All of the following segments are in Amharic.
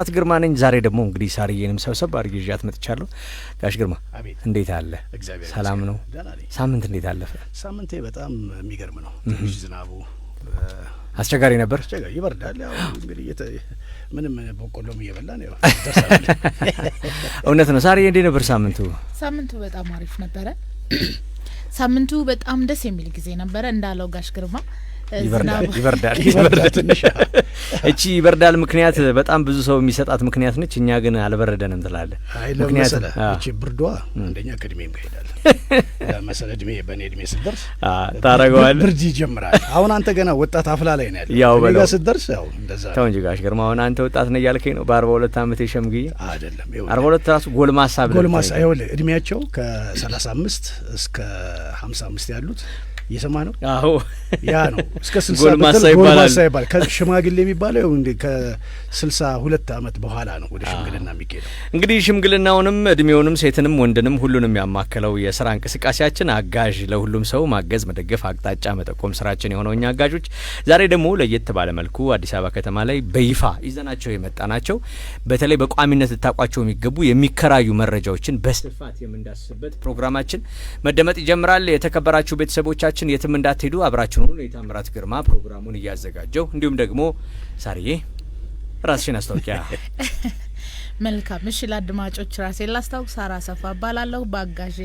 ግርማ ነኝ። ዛሬ ደግሞ እንግዲህ ሳርዬንም ሰብሰብ አድርጌ ይዣት መጥቻለሁ። ጋሽ ግርማ፣ እንዴት አለ? ሰላም ነው? ሳምንት እንዴት አለፈ? ሳምንቴ በጣም የሚገርም ነው። ትንሽ ዝናቡ አስቸጋሪ ነበር። አስቸጋሪ፣ ይበርዳል። ያው እንግዲህ ምንም በቆሎም እየበላን ያው። እውነት ነው። ሳርዬ፣ እንዴት ነበር ሳምንቱ? ሳምንቱ በጣም አሪፍ ነበረ። ሳምንቱ በጣም ደስ የሚል ጊዜ ነበረ። እንዳለው ጋሽ ግርማ ይበርዳል፣ ይበርዳል፣ ይበርዳል። ትንሽ እቺ ይበርዳል ምክንያት በጣም ብዙ ሰው የሚሰጣት ምክንያት ነች። እኛ ግን አልበረደንም ትላለህ። አይ፣ ለምን መሰለህ? እቺ ብርዷ አንደኛ ከእድሜም ጋር ይሄዳል መሰለህ። እድሜ በእኔ እድሜ ስትደርስ ታረገዋለህ፣ ብርድ ይጀምራል። አሁን አንተ ገና ወጣት አፍላ ላይ ነው ያለው። ያው እኔ ጋር ስትደርስ ያው እንደዛ። ተው እንጂ ጋሽ ግርማ፣ አሁን አንተ ወጣት ነህ እያልከኝ ነው? በ42 አመቴ ሸምግዬ አይደለም። 42 ራሱ ጎልማሳ ብለህ ጎልማሳ። ይኸውልህ፣ እድሜያቸው ከ35 እስከ 55 ያሉት፣ እየሰማ ነው። አዎ። ያ ነው እስከ 60 ጎልማሳ ይባላል። ጎልማሳ ይባላል። ከሽማግሌ የሚባለው እንግዲህ ከ62 አመት በኋላ ነው ወደ ሽምግልና የሚኬደው። እንግዲህ ሽምግልናውንም እድሜውንም ሴትንም ወንድንም ሁሉንም ያማከለው የስራ እንቅስቃሴያችን አጋዥ፣ ለሁሉም ሰው ማገዝ፣ መደገፍ፣ አቅጣጫ መጠቆም ስራችን የሆነው እኛ አጋዦች ዛሬ ደግሞ ለየት ባለ መልኩ አዲስ አበባ ከተማ ላይ በይፋ ይዘናቸው የመጣ ናቸው። በተለይ በቋሚነት ልታውቋቸው የሚገቡ የሚከራዩ መረጃዎችን በስፋት የምንዳስስበት ፕሮግራማችን መደመጥ ይጀምራል። የተከበራችሁ ቤተሰቦቻችን፣ የትም እንዳትሄዱ፣ አብራችሁን ሁኑ። የታምራት ግርማ ፕሮግራሙን እያዘጋጀው እንዲሁም ደግሞ ሳርዬ፣ ራስሽን አስታውቂያ። መልካም፣ እሺ፣ ለአድማጮች ራሴን ላስታውቅ። ሳራ አሰፋ እባላለሁ። በአጋዥ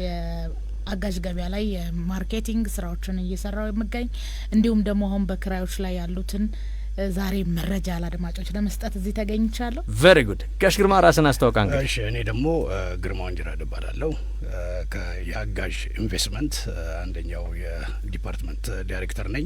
አጋዥ ገበያ ላይ የ marketing ስራዎችን እየሰራው የምገኝ፣ እንዲሁም ደግሞ አሁን በክራዮች ላይ ያሉትን ዛሬ መረጃ ለአድማጮች ለመስጠት እዚህ ተገኝቻለሁ። Very good። ጋሽ ግርማ፣ ራስን አስተዋውቃ እንግዲህ። እሺ፣ እኔ ደግሞ ግርማ ወንዲራድ እባላለሁ። የአጋዥ ኢንቨስትመንት አንደኛው የ department ዳይሬክተር ነኝ።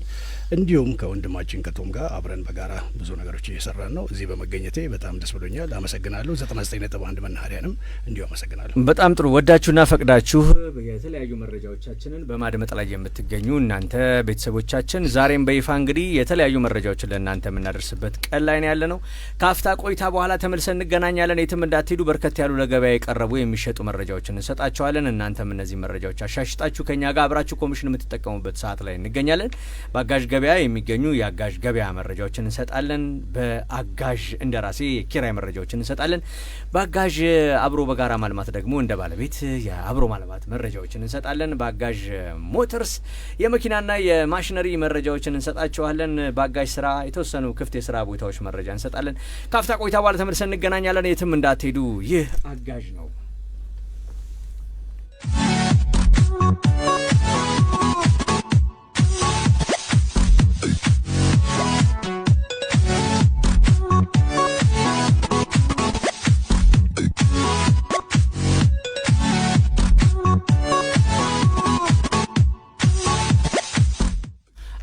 እንዲሁም ከወንድማችን ከቶም ጋር አብረን በጋራ ብዙ ነገሮች እየሰራን ነው። እዚህ በመገኘቴ በጣም ደስ ብሎኛል። አመሰግናለሁ። 99.1 መናኸሪያንም እንዲሁ አመሰግናለሁ። በጣም ጥሩ። ወዳችሁና ፈቅዳችሁ የተለያዩ መረጃዎቻችንን በማድመጥ ላይ የምትገኙ እናንተ ቤተሰቦቻችን፣ ዛሬም በይፋ እንግዲህ የተለያዩ መረጃዎችን ለእናንተ የምናደርስበት ቀን ላይ ነው ያለነው። ከአፍታ ቆይታ በኋላ ተመልሰን እንገናኛለን። የትም እንዳትሄዱ። በርከት ያሉ ለገበያ የቀረቡ የሚሸጡ መረጃዎችን እንሰጣችኋለን። እናንተም እነዚህ መረጃዎች አሻሽጣችሁ ከኛ ጋር አብራችሁ ኮሚሽን የምትጠቀሙበት ሰዓት ላይ እንገኛለን። በአጋዥ ገበያ የሚገኙ የአጋዥ ገበያ መረጃዎችን እንሰጣለን። በአጋዥ እንደራሴ የኪራይ መረጃዎችን እንሰጣለን። በአጋዥ አብሮ በጋራ ማልማት ደግሞ እንደ ባለቤት የአብሮ ማልማት መረጃዎችን እንሰጣለን። በአጋዥ ሞተርስ የመኪናና የማሽነሪ መረጃዎችን እንሰጣችኋለን። በአጋዥ ስራ የተወሰኑ ክፍት የስራ ቦታዎች መረጃ እንሰጣለን። ካፍታ ቆይታ በኋላ ተመልሰን እንገናኛለን። የትም እንዳትሄዱ። ይህ አጋዥ ነው።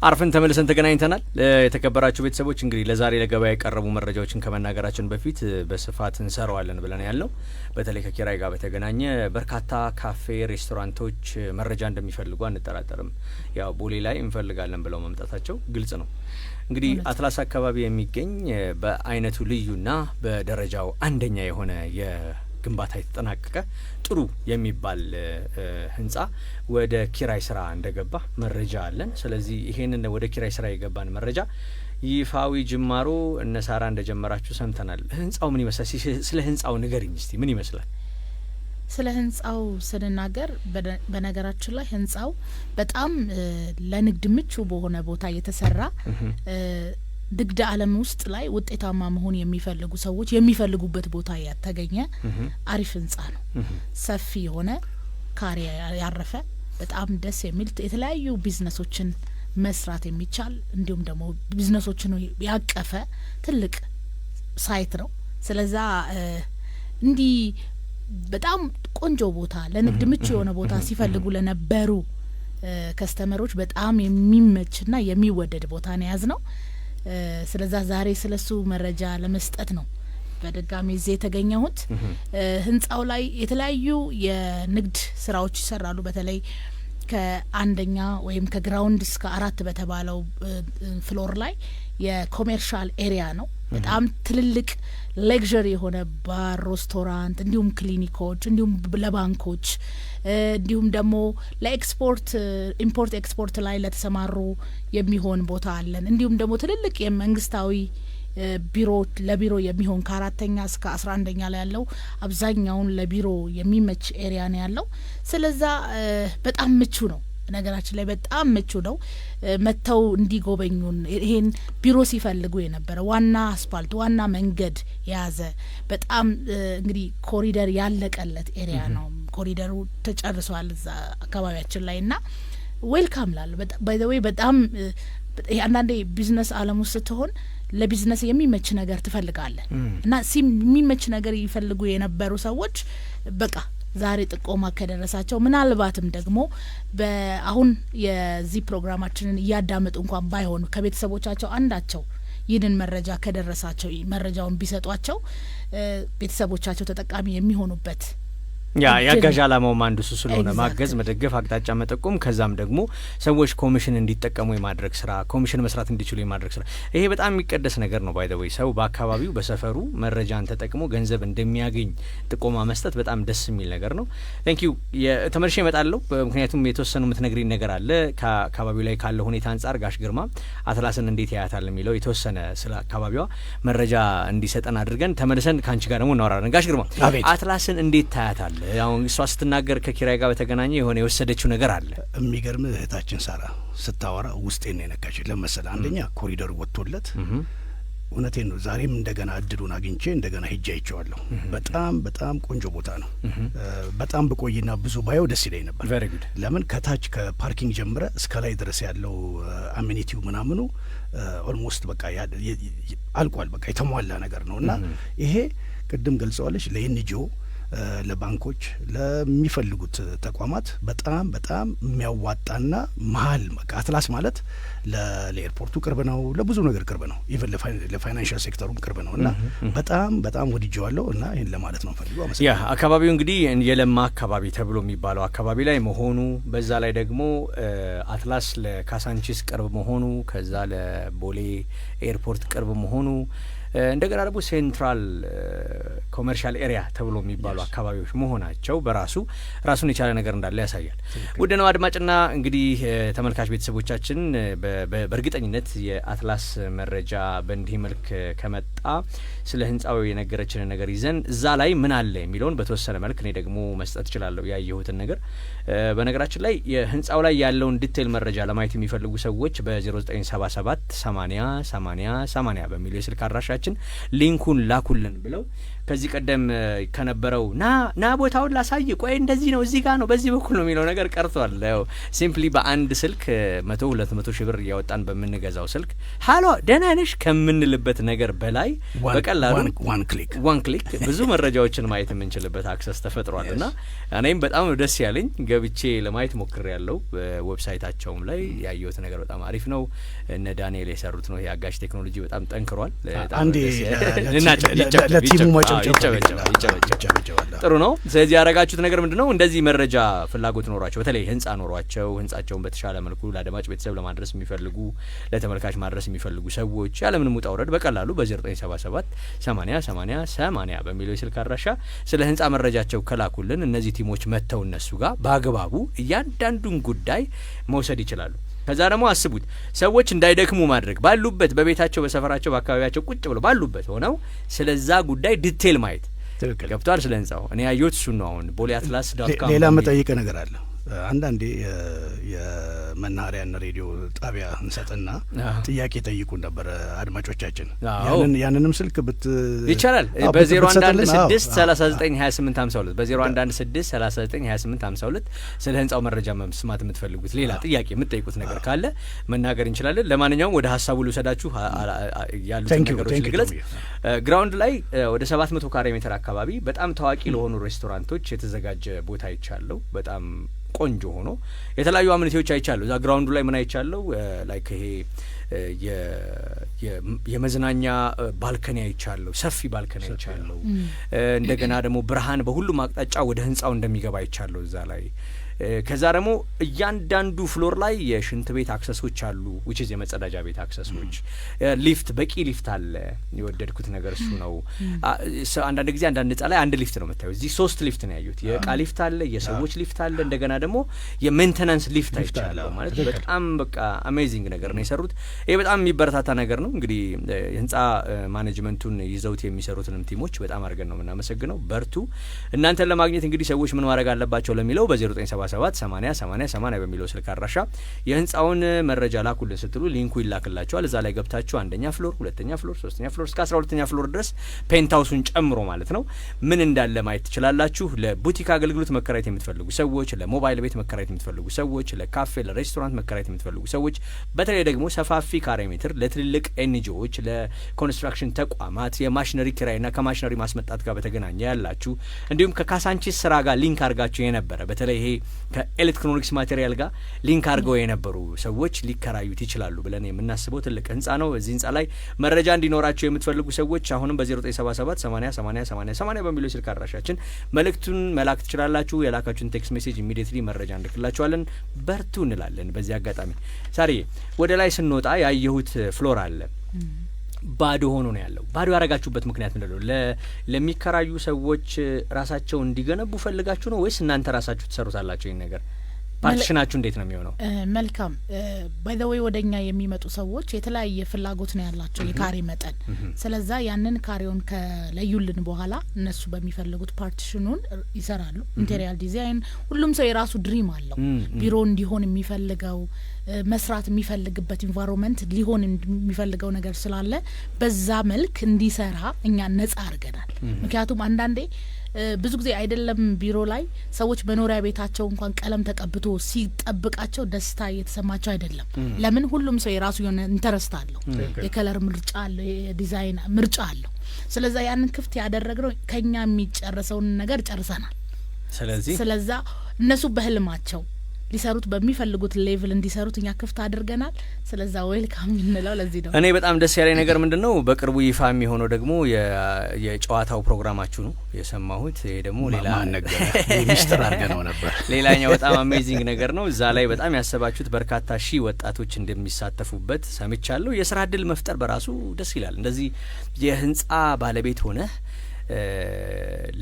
አርፈን ተመልሰን ተገናኝተናል። የተከበራችሁ ቤተሰቦች፣ እንግዲህ ለዛሬ ለገበያ የቀረቡ መረጃዎችን ከመናገራችን በፊት በስፋት እንሰራዋለን ብለን ያልነው በተለይ ከኪራይ ጋር በተገናኘ በርካታ ካፌ፣ ሬስቶራንቶች መረጃ እንደሚፈልጉ አንጠራጠርም። ያው ቦሌ ላይ እንፈልጋለን ብለው መምጣታቸው ግልጽ ነው። እንግዲህ አትላስ አካባቢ የሚገኝ በአይነቱ ልዩና በደረጃው አንደኛ የሆነ የግንባታ የተጠናቀቀ ጥሩ የሚባል ህንጻ ወደ ኪራይ ስራ እንደገባ መረጃ አለን። ስለዚህ ይሄንን ወደ ኪራይ ስራ የገባን መረጃ ይፋዊ ጅማሮ እነ ሳራ እንደጀመራችሁ ሰምተናል። ህንጻው ምን ይመስላል? ስለ ህንጻው ንገሪኝ እስቲ፣ ምን ይመስላል? ስለ ህንጻው ስንናገር፣ በነገራችን ላይ ህንጻው በጣም ለንግድ ምቹ በሆነ ቦታ የተሰራ፣ ንግድ ዓለም ውስጥ ላይ ውጤታማ መሆን የሚፈልጉ ሰዎች የሚፈልጉበት ቦታ የተገኘ አሪፍ ህንጻ ነው። ሰፊ የሆነ ካሬ ያረፈ፣ በጣም ደስ የሚል፣ የተለያዩ ቢዝነሶችን መስራት የሚቻል፣ እንዲሁም ደግሞ ቢዝነሶችን ያቀፈ ትልቅ site ነው። ስለዛ እንዲህ በጣም ቆንጆ ቦታ፣ ለንግድ ምቹ የሆነ ቦታ ሲፈልጉ ለነበሩ customer ኦች በጣም የሚመችና የሚወደድ ቦታ ነው የያዝነው። ስለዛ ዛሬ ስለሱ መረጃ ለመስጠት ነው በድጋሚ እዚህ የተገኘሁት። ህንጻው ላይ የተለያዩ የንግድ ስራዎች ይሰራሉ። በተለይ ከአንደኛ ወይም ከ ground እስከ አራት በተባለው floor ላይ የ commercial area ነው። በጣም ትልልቅ luxury የሆነ ባር፣ ሬስቶራንት፣ እንዲሁም ክሊኒኮች፣ እንዲሁም ለባንኮች፣ እንዲሁም ደግሞ ለ export import export ላይ ለተሰማሩ የሚሆን ቦታ አለን። እንዲሁም ደግሞ ትልልቅ የመንግስታዊ ቢሮ ለቢሮ የሚሆን ከአራተኛ እስከ 11ኛ ላይ ያለው አብዛኛውን ለቢሮ የሚመች area ነው ያለው። ስለዛ በጣም ምቹ ነው። ነገራችን ላይ በጣም ምቹ ነው። መጥተው እንዲጎበኙን ይሄን ቢሮ ሲፈልጉ የነበረ ዋና አስፋልት ዋና መንገድ የያዘ በጣም እንግዲህ ኮሪደር ያለቀለት area ነው። ኮሪደሩ ተጨርሷል እዛ አካባቢያችን ላይ እና welcome ላሉ by the way በጣም አንዳንዴ ቢዝነስ አለም ውስጥ ስትሆን ለቢዝነስ የሚመች ነገር ትፈልጋለህ እና የሚመች ነገር ይፈልጉ የነበሩ ሰዎች በቃ ዛሬ ጥቆማ ከደረሳቸው ምናልባትም ደግሞ በአሁን የዚህ ፕሮግራማችንን እያዳመጡ እንኳን ባይሆኑ ከቤተሰቦቻቸው አንዳቸው ይህንን መረጃ ከደረሳቸው መረጃውን ቢሰጧቸው ቤተሰቦቻቸው ተጠቃሚ የሚሆኑበት ያ የአጋዥ አላማውም አንዱ እሱ ስለሆነ ማገዝ፣ መደገፍ፣ አቅጣጫ መጠቆም፣ ከዛም ደግሞ ሰዎች ኮሚሽን እንዲጠቀሙ የማድረግ ስራ፣ ኮሚሽን መስራት እንዲችሉ የማድረግ ስራ፣ ይሄ በጣም የሚቀደስ ነገር ነው። By the way ሰው በአካባቢው በሰፈሩ መረጃን ተጠቅሞ ገንዘብ እንደሚያገኝ ጥቆማ መስጠት በጣም ደስ የሚል ነገር ነው። Thank you። ተመልሼ እመጣለሁ። ምክንያቱም የተወሰኑ የምትነግሪኝ ነገር አለ ከአካባቢው ላይ ካለው ሁኔታ አንጻር ጋሽ ግርማ አትላስን እንዴት ያያታል የሚለው የተወሰነ ስለ አካባቢዋ መረጃ እንዲሰጠን አድርገን ተመልሰን ከአንቺ ጋር ደግሞ እናወራለን። ጋሽ ግርማ፣ አትላስን እንዴት ታያታል? አሁን እሷ ስትናገር ከኪራይ ጋር በተገናኘ የሆነ የወሰደችው ነገር አለ። የሚገርም እህታችን ሳራ ስታወራ ውስጤን ነው የነካች። ለመሰለ አንደኛ ኮሪደሩ ወጥቶለት፣ እውነቴን ነው። ዛሬም እንደገና እድሉን አግኝቼ እንደገና ሄጄ አይቼዋለሁ። በጣም በጣም ቆንጆ ቦታ ነው። በጣም ብቆይና ብዙ ባየው ደስ ይለኝ ነበር። Very good። ለምን ከታች ከ parking ጀምረ እስከ ላይ ድረስ ያለው amenity ው ምናምኑ almost በቃ አልቋል። በቃ የተሟላ ነገር ነው እና ይሄ ቅድም ገልጸዋለች ለ NGO፣ ለባንኮች፣ ለሚፈልጉት ተቋማት በጣም በጣም የሚያዋጣና መሀል በቃ አትላስ ማለት ለ airport ኡ ቅርብ ነው፣ ለብዙ ነገር ቅርብ ነው፣ even ለ financial sector ኡም ቅርብ ነው እና በጣም በጣም ወድጀዋለሁ እና ይህን ለማለት ነው ፈልገው። ያ አካባቢው እንግዲህ የለማ አካባቢ ተብሎ የሚባለው አካባቢ ላይ መሆኑ፣ በዛ ላይ ደግሞ አትላስ ለካሳንቺስ ቅርብ መሆኑ፣ ከዛ ለቦሌ airport ቅርብ መሆኑ፣ እንደገና ደግሞ central commercial area ተብሎ የሚባሉ አካባቢዎች መሆናቸው በራሱ ራሱን የቻለ ነገር እንዳለ ያሳያል። ውድ ነው አድማጭና እንግዲህ ተመልካች ቤተሰቦቻችን፣ በእርግጠኝነት የአትላስ መረጃ በእንዲህ መልክ ከመጣ ስለ ህንጻው የነገረችንን ነገር ይዘን እዛ ላይ ምን አለ የሚለውን በተወሰነ መልክ እኔ ደግሞ መስጠት እችላለሁ ያየሁትን ነገር። በነገራችን ላይ የህንጻው ላይ ያለውን detail መረጃ ለማየት የሚፈልጉ ሰዎች በ0977 80 80 80 በሚለው የስልክ አድራሻችን link ኡን ላኩልን ብለው ከዚህ ቀደም ከነበረው ና ና ቦታውን ላሳይ፣ ቆይ እንደዚህ ነው፣ እዚህ ጋር ነው፣ በዚህ በኩል ነው የሚለው ነገር ቀርቷል። ያው simply በአንድ ስልክ 100 200 ሺህ ብር እያወጣን በምንገዛው ስልክ "ሀሎ ደህና ነሽ" ከምንልበት ነገር በላይ በቀላሉ one click። One click ብዙ መረጃዎችን ማየት የምንችልበት access ተፈጥሯል እና እኔም በጣም ነው ደስ ያለኝ። ገብቼ ለማየት ሞክሬያለሁ። Website ኣቸውም ላይ ያየሁት ነገር በጣም አሪፍ ነው። እነ ዳንኤል የሰሩት ነው። የአጋዥ ቴክኖሎጂ በጣም ጠንክሯል። አንዴ ለ team ኡ ይጨበጨብ ጥሩ ነው። ስለዚህ ያደረጋችሁት ነገር ምንድን ነው? እንደዚህ መረጃ ፍላጎት ኖሯቸው፣ በተለይ ህንጻ ኖሯቸው ህንጻቸውን በተሻለ መልኩ ለአድማጭ ቤተሰብ ለማድረስ የሚፈልጉ፣ ለተመልካች ማድረስ የሚፈልጉ ሰዎች ያለምንም ውጣ ውረድ በቀላሉ በ0977 80 80 80 በሚለው የስልክ አድራሻ ስለ ህንጻ መረጃቸው ከላኩልን እነዚህ team ኦች መጥተው እነሱ ጋር በአግባቡ እያንዳንዱን ጉዳይ መውሰድ ይችላሉ። ከዛ ደግሞ አስቡት፣ ሰዎች እንዳይደክሙ ማድረግ፣ ባሉበት በቤታቸው፣ በሰፈራቸው፣ በአካባቢያቸው ቁጭ ብለው ባሉበት ሆነው ስለዛ ጉዳይ detail ማየት ገብቷል። ስለ ህንጻው እኔ ያየሁት እሱን ነው። አሁን ቦሌ አትላስ.com። ሌላ መጠይቀ ነገር አለ። አንዳንዴ የመናኸሪያን ሬዲዮ ጣቢያ እንሰጥና ጥያቄ ጠይቁን ነበረ አድማጮቻችን። ያንንም ስልክ ብት ይቻላል። በ0116 39 28 52፣ በ0116 39 28 52 ስለ ህንጻው መረጃ መስማት የምትፈልጉት፣ ሌላ ጥያቄ የምትጠይቁት ነገር ካለ መናገር እንችላለን። ለማንኛውም ወደ ሀሳቡ ልውሰዳችሁ፣ ያሉትን ነገሮች ልግለጽ። Ground ላይ ወደ 700 ካሬ ሜትር አካባቢ በጣም ታዋቂ ለሆኑ ሬስቶራንቶች የተዘጋጀ ቦታ አይቻለሁ። በጣም ቆንጆ ሆኖ የተለያዩ amenity ዎች አይቻለሁ። እዛ ground ኡ ላይ ምን አይቻለሁ? Like ይሄ የመዝናኛ balcony አይቻለሁ፣ ሰፊ balcony አይቻለሁ። እንደገና ደግሞ ብርሃን በሁሉም አቅጣጫ ወደ ህንጻው እንደሚገባ አይቻለሁ እዛ ላይ። ከዛ ደግሞ እያንዳንዱ floor ላይ የሽንት ቤት access ኦች አሉ፣ which is የመጸዳጃ ቤት access ኦች፣ ሊፍት፣ በቂ ሊፍት አለ። የወደድኩት ነገር እሱ ነው። አንዳንድ ጊዜ አንዳንድ ህንጻ ላይ አንድ ሊፍት ነው የምታየው። እዚህ ሶስት ሊፍት ነው ያዩት። የእቃ ሊፍት አለ፣ የሰዎች ሊፍት አለ፣ እንደገና ደግሞ የ maintenance lift አይቻለሁ። ማለት በጣም በቃ amazing ነገር ነው የሰሩት። ይህ በጣም የሚበረታታ ነገር ነው። እንግዲህ የህንጻ management ኡን ይዘውት የሚሰሩትንም team ኦች በጣም አድርገን ነው የምናመሰግነው። በርቱ። እናንተን ለማግኘት እንግዲህ ሰዎች ምን ማድረግ አለባቸው ለሚለው በ0977 80 80 80 በሚለው ስልክ አድራሻ የህንጻውን መረጃ ላኩልን ስትሉ link ኡ ይላክላችኋል። እዛ ላይ ገብታችሁ አንደኛ floor፣ ሁለተኛ floor፣ ሶስተኛ floor እስከ 12ኛ floor ድረስ penthouse ኡን ጨምሮ ማለት ነው ምን እንዳለ ማየት ትችላላችሁ። ለቡቲክ አገልግሎት መከራየት የምትፈልጉ ሰዎች፣ ለሞባይል ቤት መከራየት የምትፈልጉ ሰዎች፣ ለካፌ ለሬስቶራንት መከራየት የምትፈልጉ ሰዎች፣ በተለይ ደግሞ ሰፋፊ ካሬ ሜትር ለትልልቅ NGO ዎች፣ ለ construction ተቋማት የማሽነሪ ኪራይና ከማሽነሪ ማስመጣት ጋር በተገናኘ ያላችሁ፣ እንዲሁም ከካሳንቺስ ስራ ጋር link አድርጋችሁ የነበረ፣ በተለይ ይሄ ከ electronics material ጋር link አድርገው የነበሩ ሰዎች ሊከራዩት ይችላሉ ብለን የምናስበው ትልቅ ህንጻ ነው። እዚህ ህንጻ ላይ መረጃ እንዲኖራቸው የምትፈልጉ ሰዎች አሁንም በ0977 80 80 80 80 በሚለው የስልክ አድራሻችን መልእክቱን መላክ ትችላላችሁ። የላካችሁን text message immediately መረጃ እንልክላችኋለን። በርቱ እንላለን። በዚህ አጋጣሚ ሳሪ፣ ወደ ላይ ስንወጣ ያየሁት floor አለ፣ ባዶ ሆኖ ነው ያለው። ባዶ ያደረጋችሁበት ምክንያት ምንድን ነው? ለሚከራዩ ሰዎች ራሳቸው እንዲገነቡ ፈልጋችሁ ነው ወይስ እናንተ ራሳችሁ ትሰሩታላችሁ? ይህን ነገር partition ኣችሁ እንዴት ነው የሚሆነው? መልካም፣ by the way ወደ እኛ የሚመጡ ሰዎች የተለያየ ፍላጎት ነው ያላቸው የካሬ መጠን። ስለዛ ያንን ካሬውን ከለዩልን በኋላ እነሱ በሚፈልጉት partition ኡን ይሰራሉ። Interior design ሁሉም ሰው የራሱ dream አለው። ቢሮ እንዲሆን የሚፈልገው፣ መስራት የሚፈልግበት environment ሊሆን የሚፈልገው ነገር ስላለ በዛ መልክ እንዲሰራ እኛ ነጻ አድርገናል። ምክንያቱም አንዳንዴ ብዙ ጊዜ አይደለም ቢሮ ላይ፣ ሰዎች መኖሪያ ቤታቸው እንኳን ቀለም ተቀብቶ ሲጠብቃቸው ደስታ እየተሰማቸው አይደለም። ለምን? ሁሉም ሰው የራሱ የሆነ interest አለው፣ የ color ምርጫ አለው፣ የዲዛይን ምርጫ አለው። ስለዛ ያንን ክፍት ያደረግነው ከኛ የሚጨረሰውን ነገር ጨርሰናል። ስለዚህ ስለዛ እነሱ በህልማቸው ሊሰሩት በሚፈልጉት level እንዲሰሩት እኛ ክፍት አድርገናል። ስለዛ welcome የምንለው ለዚህ ነው። እኔ በጣም ደስ ያለኝ ነገር ምንድን ነው? በቅርቡ ይፋ የሚሆነው ደግሞ የጨዋታው ፕሮግራማችሁ ነው የሰማሁት። ይሄ ደግሞ ሌላ ማን ነገረ? ሚስጥር አድርገነው ነበር። ሌላኛው በጣም amazing ነገር ነው። እዛ ላይ በጣም ያሰባችሁት በርካታ ሺህ ወጣቶች እንደሚሳተፉበት ሰምቻለሁ። የስራ እድል መፍጠር በራሱ ደስ ይላል። እንደዚህ የህንጻ ባለቤት ሆነህ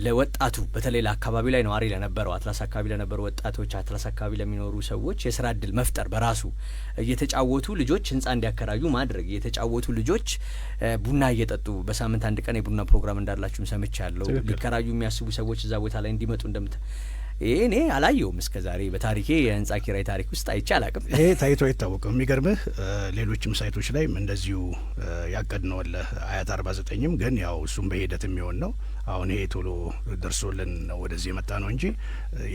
ለወጣቱ፣ በተለይ ለአካባቢ ላይ ነዋሪ ለነበረው፣ አትላስ አካባቢ ለነበሩ ወጣቶች፣ አትላስ አካባቢ ለሚኖሩ ሰዎች የስራ እድል መፍጠር በራሱ፣ እየተጫወቱ ልጆች ህንጻ እንዲያከራዩ ማድረግ፣ እየተጫወቱ ልጆች ቡና እየጠጡ፣ በሳምንት አንድ ቀን የቡና ፕሮግራም እንዳላችሁም ሰምቻለሁ። ሊከራዩ የሚያስቡ ሰዎች እዛ ቦታ ላይ እንዲመጡ እንደምት ይሄ እኔ አላየውም እስከ ዛሬ፣ በታሪኬ የህንጻ ኪራይ ታሪክ ውስጥ አይቼ አላቅም። ይሄ ታይቶ አይታወቅም። የሚገርምህ ሌሎችም site ኦች ላይ እንደዚሁ ያቀድነው አለ። አያት 49ም ግን ያው እሱም በሂደት የሚሆን ነው። አሁን ይሄ ቶሎ ደርሶልን ነው ወደዚህ የመጣ ነው እንጂ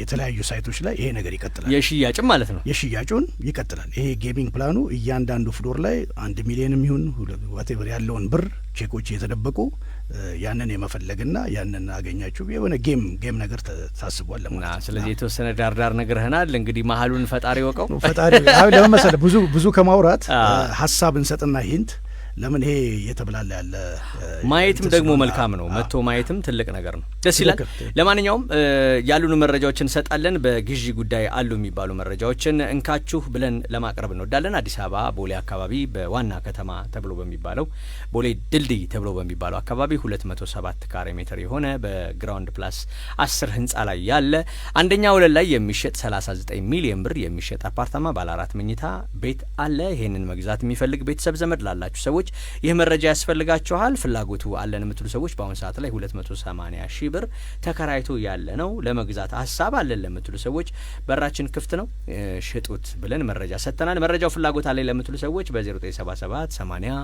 የተለያዩ site ኦች ላይ ይሄ ነገር ይቀጥላል። የሽያጭም ማለት ነው። የሽያጩን ይቀጥላል። ይሄ gaming plan ኡ እያንዳንዱ floor ላይ 1 ሚሊዮንም ይሁን whatever ያለውን ብር ቼኮች እየተደበቁ ያንን የመፈለግና ያንን አገኛችሁ የሆነ game ነገር ታስቧል ለማለት ነው። ስለዚህ የተወሰነ ዳርዳር ነግረህናል። እንግዲህ መሀሉን ፈጣሪ ወቀው። ፈጣሪ። አሁን ለምን መሰለህ፣ ብዙ ብዙ ከማውራት ሀሳብ እንሰጥና hint፣ ለምን ይሄ እየተብላላ ያለ ማየትም እንትን ደግሞ ስለሆነ መልካም ነው። መጥቶ ማየትም ትልቅ ነገር ነው። ደስ ይላል። ለማንኛውም ያሉን መረጃዎችን እንሰጣለን። በግዢ ጉዳይ አሉ የሚባሉ መረጃዎችን እንካችሁ ብለን ለማቅረብ እንወዳለን። አዲስ አበባ ቦሌ አካባቢ፣ በዋና ከተማ ተብሎ በሚባለው ቦሌ ድልድይ ተብሎ በሚባለው አካባቢ 207 ካሬ ሜትር የሆነ በ ground plus 10 ህንጻ ላይ ያለ፣ አንደኛ ወለል ላይ የሚሸጥ፣ 39 ሚሊዮን ብር የሚሸጥ አፓርታማ ባለ አራት መኝታ ቤት አለ። ይህንን መግዛት የሚፈልግ ቤተሰብ ዘመድ ላላችሁ ሰዎች ይህ መረጃ ያስፈልጋችኋል። ፍላጎቱ አለን የምትሉ ሰዎች በአሁኑ ሰዓት ላይ 280 ሺህ ብር ተከራይቶ ያለ ነው። ለመግዛት ሀሳብ አለን ለምትሉ ሰዎች በራችን ክፍት ነው፣ ሽጡት ብለን መረጃ ሰጥተናል። መረጃው ፍላጎት አለን ለምትሉ ሰዎች በ0977 80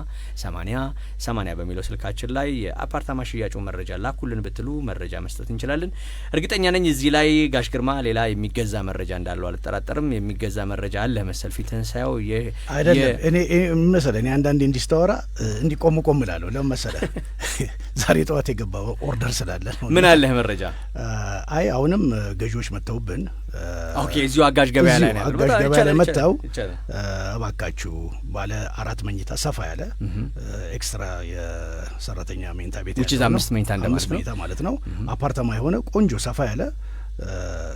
80 80 በሚለው ስልካችን ላይ የአፓርታማ ሽያጩ መረጃ ላኩልን ብትሉ መረጃ መስጠት እንችላለን። እርግጠኛ ነኝ እዚህ ላይ ጋሽ ግርማ ሌላ የሚገዛ መረጃ እንዳለው አልጠራጠርም። የሚገዛ መረጃ አለ መሰል ፊትህን ሳየው። አይደለም፣ እኔ ምን መሰለህ፣ እኔ አንዳንዴ እንዲህ ስታወራ እንዲህ ቆም ቆም እላለሁ። ለምን መሰለህ? ዛሬ ጠዋት የገባ order ስላለ ነው። ምን አለህ መረጃ? አይ፣ አሁንም ገዢዎች መጥተውብን Okay፣ እዚሁ አጋዥ ገበያ ላይ ነው ያለው። አጋዥ ገበያ ላይ መጥተው ይቻላል። እባካችሁ ባለ አራት መኝታ ሰፋ ያለ extra የሰራተኛ መኝታ ቤት Which is ያለው ነው። አምስት መኝታ እንደማለት አምስት ነው። መኝታ ማለት ነው። አፓርታማ የሆነ ቆንጆ ሰፋ ያለ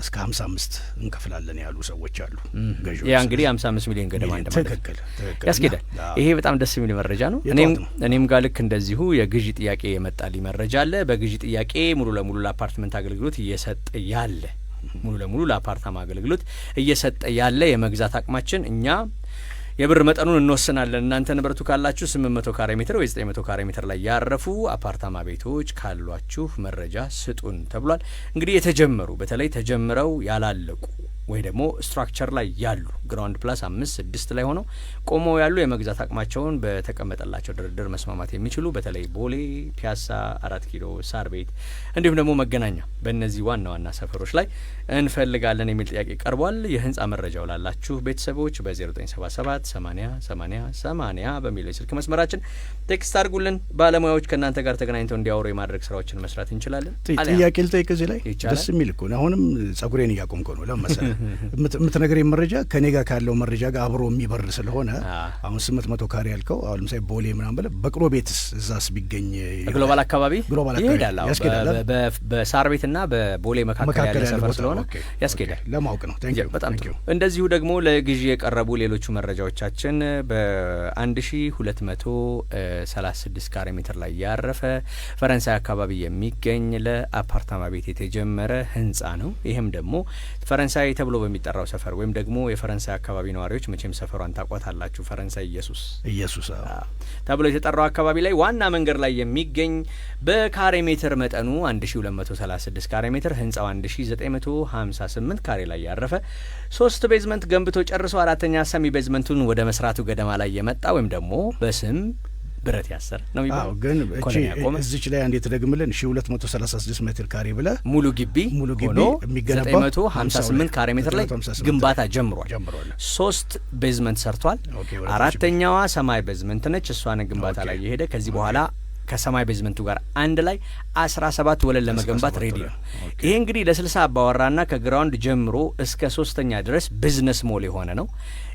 እስከ 55 እንከፍላለን ያሉ ሰዎች አሉ ገዢዎች። ያ እንግዲህ 55 ሚሊዮን ገደማ እንደማለት ነው። ትክክል። ያስኬዳል። እና ይሄ በጣም ደስ የሚል መረጃ ነው። የጠዋት እኔም ነው። እኔም ጋር ልክ እንደዚሁ የግዢ ጥያቄ የመጣልኝ መረጃ አለ። በግዢ ጥያቄ ሙሉ ለሙሉ ለአፓርትመንት አገልግሎት እየሰጠ ያለ፣ ሙሉ ለሙሉ ለአፓርታማ አገልግሎት እየሰጠ ያለ፣ የመግዛት አቅማችን እኛ የብር መጠኑን እንወስናለን። እናንተ ንብረቱ ካላችሁ 800 ካሬ ሜትር ወይ 900 ካሬ ሜትር ላይ ያረፉ አፓርታማ ቤቶች ካሏችሁ መረጃ ስጡን ተብሏል። እንግዲህ የተጀመሩ፣ በተለይ ተጀምረው ያላለቁ ወይ ደግሞ structure ላይ ያሉ፣ ground plus 5፣ 6 ላይ ሆነው ቆመው ያሉ፣ የመግዛት አቅማቸውን በተቀመጠላቸው ድርድር መስማማት የሚችሉ፣ በተለይ ቦሌ፣ ፒያሳ፣ 4 ኪሎ፣ ሳር ቤት እንዲሁም ደግሞ መገናኛ፣ በእነዚህ ዋና ዋና ሰፈሮች ላይ እንፈልጋለን የሚል ጥያቄ ቀርቧል። የህንጻ መረጃው ላላችሁ ቤተሰቦች በ0977 80 80 80 በሚለው የስልክ መስመራችን text አድርጉልን። ባለሙያዎች ከእናንተ ጋር ተገናኝተው እንዲያወሩ የማድረግ ስራዎችን መስራት እንችላለን። ጥያቄ ልጠይቅ እዚህ ላይ። ይቻላል። ደስ የሚል እኮ ነው። አሁንም ጸጉሬን እያቆምከው ነው። ለምን መሰለህ? የምትነግረኝ መረጃ ከኔ ጋር ካለው መረጃ ጋር አብሮ የሚበር ስለሆነ አሁን 800 ካሬ ያልከው አሁን ለምሳሌ ቦሌ ምናምን ብለህ በቅሎ ቤትስ እዛስ ቢገኝ? ግሎባል አካባቢ። ግሎባል አካባቢ ይሄዳል። አዎ፣ ያስኬዳል አይደል? በሳር ቤትና በቦሌ መካከል ያለ መካከል ያለ ሰፈር ቦታ ስለሆነ ያስኬዳል። ለማወቅ ነው። Thank you. በጣም ጥሩ። እንደዚሁ ደግሞ ለግዢ የቀረቡ ሌሎቹ መረጃዎቻችን በ1236 ካሬ ሜትር ላይ ያረፈ፣ ፈረንሳይ አካባቢ የሚገኝ፣ ለአፓርታማ ቤት የተጀመረ ህንጻ ነው። ይህም ደግሞ ፈረንሳይ ተብሎ በሚጠራው ሰፈር ወይም ደግሞ የፈረንሳይ አካባቢ ነዋሪዎች መቼም ሰፈሯን ታውቋታላችሁ። ፈረንሳይ ኢየሱስ ኢየሱስ፣ አዎ። ተብሎ የተጠራው አካባቢ ላይ ዋና መንገድ ላይ የሚገኝ፣ በካሬ ሜትር መጠኑ 1236 ካሬ ሜትር፣ ህንጻው 1958 ካሬ ላይ ያረፈ፣ ሶስት basement ገንብቶ ጨርሶ አራተኛ semi basement ኡን ወደ መስራቱ ገደማ ላይ የመጣ ወይም ደግሞ በስም ብረት ያሰረ ነው አዎ የሚባለው። ግን እቺ ኮሎኒ ያቆመ። እዚች ላይ አንዴ ትደግምልን። 1236 ሜትር ካሬ ብለህ ሙሉ ግቢ ሙሉ ግቢ ሆኖ የሚገነባው 958 ካሬ ሜትር ላይ 958 ግንባታ ጀምሯል። ጀምሯል። ሶስት basement ሰርቷል። Okay፣ ወደ ታች አራተኛዋ semi basement ነች። እሷን ግንባታ ላይ የሄደ፣ ከዚህ በኋላ ከ semi basement ኡ ጋር አንድ ላይ 17 ወለል ለመገንባት 17 ready ወለል። ነው። ይሄ እንግዲህ ለ60 አባወራና ከ ground ጀምሮ እስከ ሶስተኛ ድረስ business mall የሆነ ነው።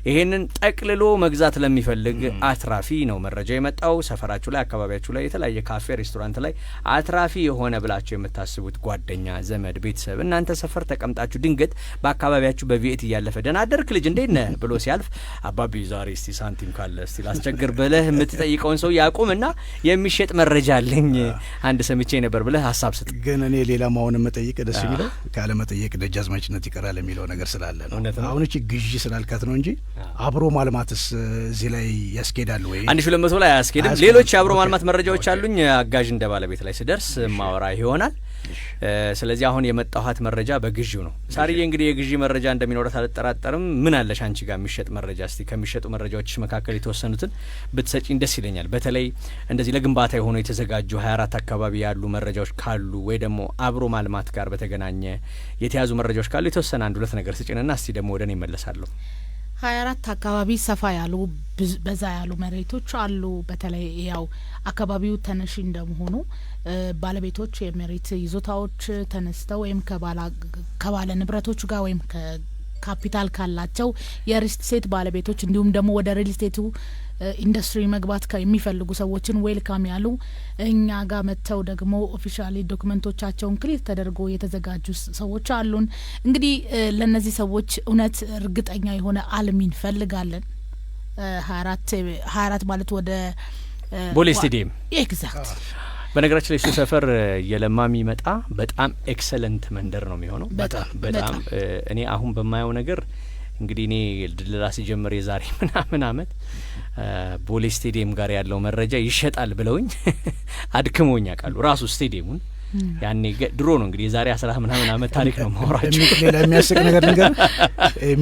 ይሄንን ጠቅልሎ መግዛት ለሚፈልግ አትራፊ ነው መረጃ የመጣው። ሰፈራችሁ ላይ፣ አካባቢያችሁ ላይ የተለያየ ካፌ፣ ሬስቶራንት ላይ አትራፊ የሆነ ብላችሁ የምታስቡት ጓደኛ፣ ዘመድ፣ ቤተሰብ እናንተ ሰፈር ተቀምጣችሁ ድንገት በአካባቢያችሁ በ V8 እያለፈ "ደህና አደርክ ልጅ፣ እንዴት ነህ?" ብሎ ሲያልፍ "አባቢ፣ ዛሬ እስቲ ሳንቲም ካለ እስቲ ላስቸግር" ብለህ የምትጠይቀውን ሰው ያቁምና "የሚሸጥ መረጃ አለኝ አንድ ሰምቼ ነበር" ብለህ ሀሳብ ስጥ። ግን እኔ ሌላ ማሆን የምጠይቅ ደስ የሚለው ካለመጠየቅ ደጃዝማችነት ይቀራል የሚለው ነገር ስላለ ነው። እውነት ነው። አሁን እቺ ግዢ ስላልካት ነው እንጂ አብሮ ማልማትስ እዚህ ላይ ያስኬዳል ወይ? 1200 ላይ አያስኬድም። አያስኬድም። ሌሎች የአብሮ ማልማት መረጃዎች አሉኝ። አጋዥ እንደ ባለቤት ላይ ስደርስ ማወራ ይሆናል። ስለዚህ አሁን የመጣኋት መረጃ በግዢው ነው። ሳርዬ፣ እንግዲህ የግዢ መረጃ እንደሚኖራት አልጠራጠርም። ምን አለሽ አንቺ ጋር የሚሸጥ መረጃ? እስቲ ከሚሸጡ መረጃዎች መካከል የተወሰኑትን ብትሰጪኝ ደስ ይለኛል። በተለይ እንደዚህ ለግንባታ የሆኑ የተዘጋጁ 24 አካባቢ ያሉ መረጃዎች ካሉ ወይ ደግሞ አብሮ ማልማት ጋር በተገናኘ የተያዙ መረጃዎች ካሉ የተወሰነ አንድ ሁለት ነገር ስጭንና እስቲ ደግሞ ወደ እኔ እመለሳለሁ። 24 አካባቢ ሰፋ ያሉ በዛ ያሉ መሬቶች አሉ። በተለይ ያው አካባቢው ተነሺ እንደመሆኑ ባለቤቶች የመሬት ይዞታዎች ተነስተው ወይም ከባለ ንብረቶች ጋር ወይም ከካፒታል ካላቸው የ real estate ባለቤቶች እንዲሁም ደግሞ ወደ real estate ኡ ኢንዱስትሪ መግባት የሚፈልጉ ሰዎችን welcome ያሉ፣ እኛ ጋር መጥተው ደግሞ officially document ኦቻቸውን clear ተደርጎ የተዘጋጁ ሰዎች አሉን። እንግዲህ ለእነዚህ ሰዎች እውነት እርግጠኛ የሆነ አልሚ እንፈልጋለን። 24 ማለት ወደ ቦሌ ስቴዲየም። Exact። በነገራችን ላይ እሱ ሰፈር እየለማ የሚመጣ በጣም excellent መንደር ነው የሚሆነው። በጣም። በጣም። እኔ አሁን በማየው ነገር እንግዲህ እኔ ድለላ ሲጀምር የዛሬ ምናምን አመት ቦሌ ስቴዲየም ጋር ያለው መረጃ ይሸጣል ብለውኝ አድክመውኝ ያውቃሉ። ራሱ ስቴዲየሙን ያኔ ድሮ ነው፣ እንግዲህ የዛሬ 10 ምናምን አመት ታሪክ ነው ማወራቸው። ሌላ የሚያስቅ ነገር ነገር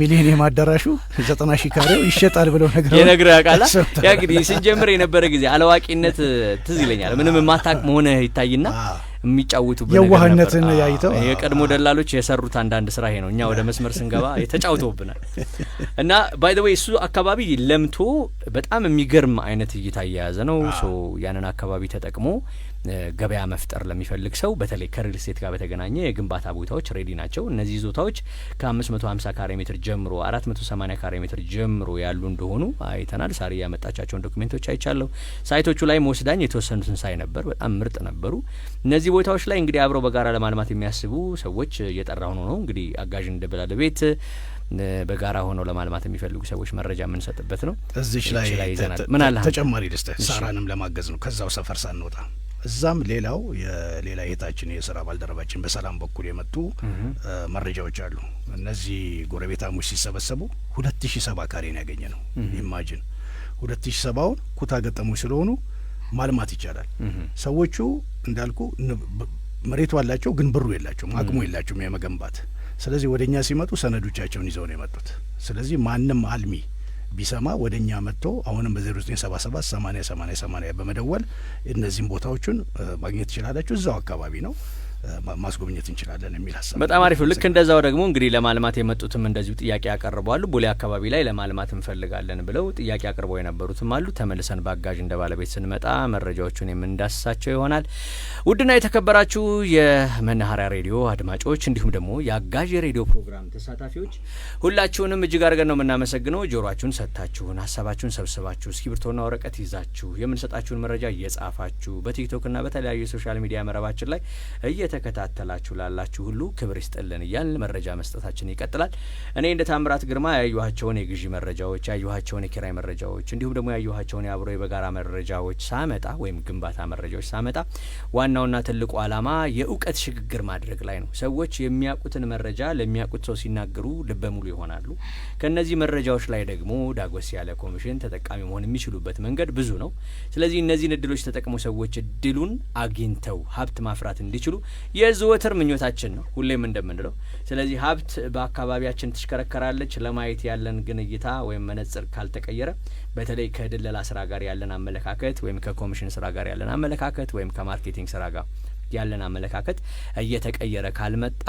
ሚሊኒየም አዳራሹ 90,000 ካሬው ይሸጣል ብለው ነገር የነግረህ ያውቃላ። ያ እንግዲህ ስንጀምር የነበረ ጊዜ አላዋቂነት ትዝ ይለኛል። ምንም የማታቅ መሆንህ ይታይና የሚጫወቱበት ነገር ነበር። የዋህነትን ያይተው። የቀድሞ ደላሎች የሰሩት አንዳንድ ስራ ይሄ ነው። እኛ ወደ መስመር ስንገባ የተጫውተውብናል። እና by the way እሱ አካባቢ ለምቶ በጣም የሚገርም አይነት እይታ እየያዘ ነው። So ያንን አካባቢ ተጠቅሞ ገበያ መፍጠር ለሚፈልግ ሰው በተለይ ከ real estate ጋር በተገናኘ የግንባታ ቦታዎች ready ናቸው። እነዚህ ይዞታዎች ከ550 ካሬ ሜትር ጀምሮ፣ 480 ካሬ ሜትር ጀምሮ ያሉ እንደሆኑ አይተናል። ሳሪ ያመጣቻቸውን document ኦች አይቻለሁ። site ኦቹ ላይ ወስዳኝ የተወሰኑትን ሳይ ነበር። በጣም ምርጥ ነበሩ። እነዚህ ቦታዎች ላይ እንግዲህ አብረው በጋራ ለማልማት የሚያስቡ ሰዎች እየጠራሁ ነው። እንግዲህ አጋዥ እንደ ባለቤት በጋራ ሆነው ለማልማት የሚፈልጉ ሰዎች መረጃ የምንሰጥበት ነው። እዚች ላይ ላይ ይዘናል። ምን አለ? ተጨማሪ ልስጥህ፣ ሳራንም ለማገዝ ነው ከዛው ሰፈር ሳንወጣ እዛም ሌላው የሌላ እህታችን የስራ ባልደረባችን በሰላም በኩል የመጡ መረጃዎች አሉ። እነዚህ ጎረቤታሞች ሲሰበሰቡ 2070 ካሬ ነው ያገኘነው። Imagine 2070ውን ኩታ ገጠሞች ስለሆኑ ማልማት ይቻላል። ሰዎቹ እንዳልኩ መሬቱ አላቸው፣ ግን ብሩ የላቸውም፣ አቅሙ የላቸውም የመገንባት። ስለዚህ ወደ እኛ ሲመጡ ሰነዶቻቸውን ይዘው ነው የመጡት። ስለዚህ ማንም አልሚ ቢሰማ ወደ እኛ መጥቶ አሁንም በ0977 80 80 80 በመደወል እነዚህም ቦታዎቹን ማግኘት ትችላላችሁ። እዛው አካባቢ ነው፣ ማስጎብኘት እንችላለን የሚል ሀሳብ። በጣም አሪፍ ነው። ልክ እንደዛው ደግሞ እንግዲህ ለማልማት የመጡትም እንደዚሁ ጥያቄ ያቀርባሉ። ቦሌ አካባቢ ላይ ለማልማት እንፈልጋለን ብለው ጥያቄ አቅርበው የነበሩትም አሉ። ተመልሰን በአጋዥ እንደ ባለቤት ስንመጣ መረጃዎቹን የምንዳስሳቸው ይሆናል። ውድና የተከበራችሁ የመናኸሪያ ሬዲዮ አድማጮች እንዲሁም ደግሞ የአጋዥ የሬዲዮ ፕሮግራም ተሳታፊዎች ሁላችሁንም እጅግ አድርገን ነው የምናመሰግነው። ጆሮአችሁን ሰጥታችሁን፣ ሀሳባችሁን ሰብስባችሁ፣ እስክሪብቶና ወረቀት ይዛችሁ፣ የምንሰጣችሁን መረጃ እየጻፋችሁ በቲክቶክና በተለያዩ የ social media መረባችን ላይ እየተከታተላችሁ ላላችሁ ሁሉ ክብር ይስጥልን እያልን መረጃ መስጠታችን ይቀጥላል። እኔ እንደ ታምራት ግርማ ያየኋቸውን የግዢ መረጃዎች፣ ያየኋቸውን የኪራይ መረጃዎች እንዲሁም ደግሞ ያየኋቸውን የአብሮ የበጋራ መረጃዎች ሳመጣ ወይም ግንባታ መረጃዎች ሳመጣ ዋናውና ትልቁ ዓላማ የእውቀት ሽግግር ማድረግ ላይ ነው። ሰዎች የሚያውቁትን መረጃ ለሚያውቁት ሰው ሲናገሩ ልበ ሙሉ ይሆናሉ። ከእነዚህ መረጃዎች ላይ ደግሞ ዳጎስ ያለ ኮሚሽን ተጠቃሚ መሆን የሚችሉበት መንገድ ብዙ ነው። ስለዚህ እነዚህን እድሎች ተጠቅመው ሰዎች እድሉን አግኝተው ሀብት ማፍራት እንዲችሉ የዘወትር ምኞታችን ነው፣ ሁሌም እንደምንለው። ስለዚህ ሀብት በአካባቢያችን ትሽከረከራለች። ለማየት ያለን ግን እይታ ወይም መነጽር ካልተቀየረ፣ በተለይ ከድለላ ስራ ጋር ያለን አመለካከት ወይም ከኮሚሽን ስራ ጋር ያለን አመለካከት ወይም ከ marketing ስራ ጋር ያለን አመለካከት እየተቀየረ ካልመጣ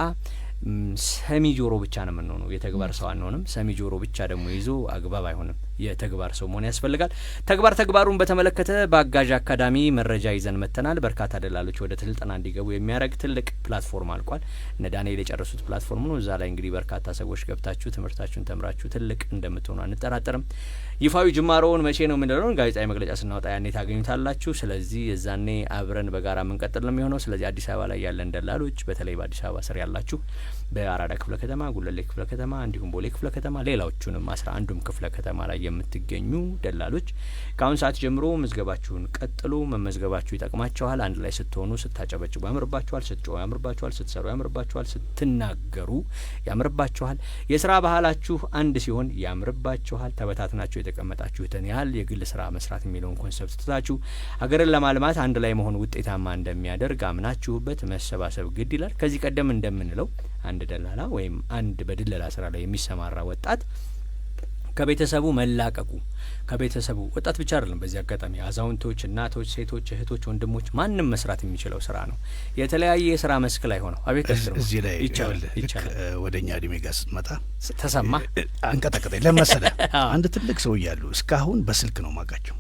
ሰሚ ጆሮ ብቻ ነው የምንሆነው፣ የተግባር ሰው አንሆንም። ሰሚ ጆሮ ብቻ ደግሞ ይዞ አግባብ አይሆንም። የተግባር ሰው መሆን ያስፈልጋል። ተግባሩን በተመለከተ በአጋዥ አካዳሚ መረጃ ይዘን መጥተናል። በርካታ ደላሎች ወደ ስልጠና እንዲገቡ የሚያደርግ ትልቅ platform አልቋል። እነ ዳንኤል የጨረሱት platform ነው። እዛ ላይ እንግዲህ በርካታ ሰዎች ገብታችሁ ትምህርታችሁን ተምራችሁ ትልቅ እንደምትሆኑ አንጠራጠርም። ይፋዊ ጅማሮውን መቼ ነው የምንለውን ጋዜጣዊ መግለጫ ስናወጣ ያኔ ታገኙታላችሁ። ስለዚህ የዛኔ አብረን በጋራ የምንቀጥል ነው የሚሆነው። ስለዚህ አዲስ አበባ ላይ ያለን ደላሎች፣ በተለይ በአዲስ አበባ ስር ያላችሁ በአራዳ ክፍለ ከተማ፣ ጉለሌ ክፍለ ከተማ እንዲሁም ቦሌ ክፍለ ከተማ፣ ሌላዎቹንም 11ዱም ክፍለ ከተማ ላይ የምትገኙ ደላሎች ከአሁን ሰዓት ጀምሮ ምዝገባችሁን ቀጥሉ። መመዝገባችሁ ይጠቅማችኋል። አንድ ላይ ስትሆኑ ስታጨበጭቡ ያምርባችኋል፣ ስትጮሁ ያምርባችኋል፣ ስትሰሩ ያምርባችኋል፣ ስትናገሩ ያምርባችኋል። የስራ ባህላችሁ አንድ ሲሆን ያምርባችኋል። ተበታትናችሁ የተቀመጣችሁትን ያህል የግል ስራ መስራት የሚለውን concept ትታችሁ ሀገርን ለማልማት አንድ ላይ መሆን ውጤታማ እንደሚያደርግ አምናችሁበት መሰባሰብ ግድ ይላል። ከዚህ ቀደም እንደምንለው አንድ ደላላ ወይም አንድ በድለላ ስራ ላይ የሚሰማራ ወጣት ከቤተሰቡ መላቀቁ፣ ከቤተሰቡ ወጣት ብቻ አይደለም። በዚህ አጋጣሚ አዛውንቶች፣ እናቶች፣ ሴቶች፣ እህቶች፣ ወንድሞች ማንም መስራት የሚችለው ስራ ነው። የተለያየ የስራ መስክ ላይ ሆነው አቤት። እዚህ ላይ ይቻላል። ይቻላል። ወደ እኛ እድሜ ጋር ስትመጣ ተሰማ አንቀጠቀጠኝ። ለመሰለህ አንድ ትልቅ ሰው እያሉ እስካሁን በስልክ ነው ማውቃቸው።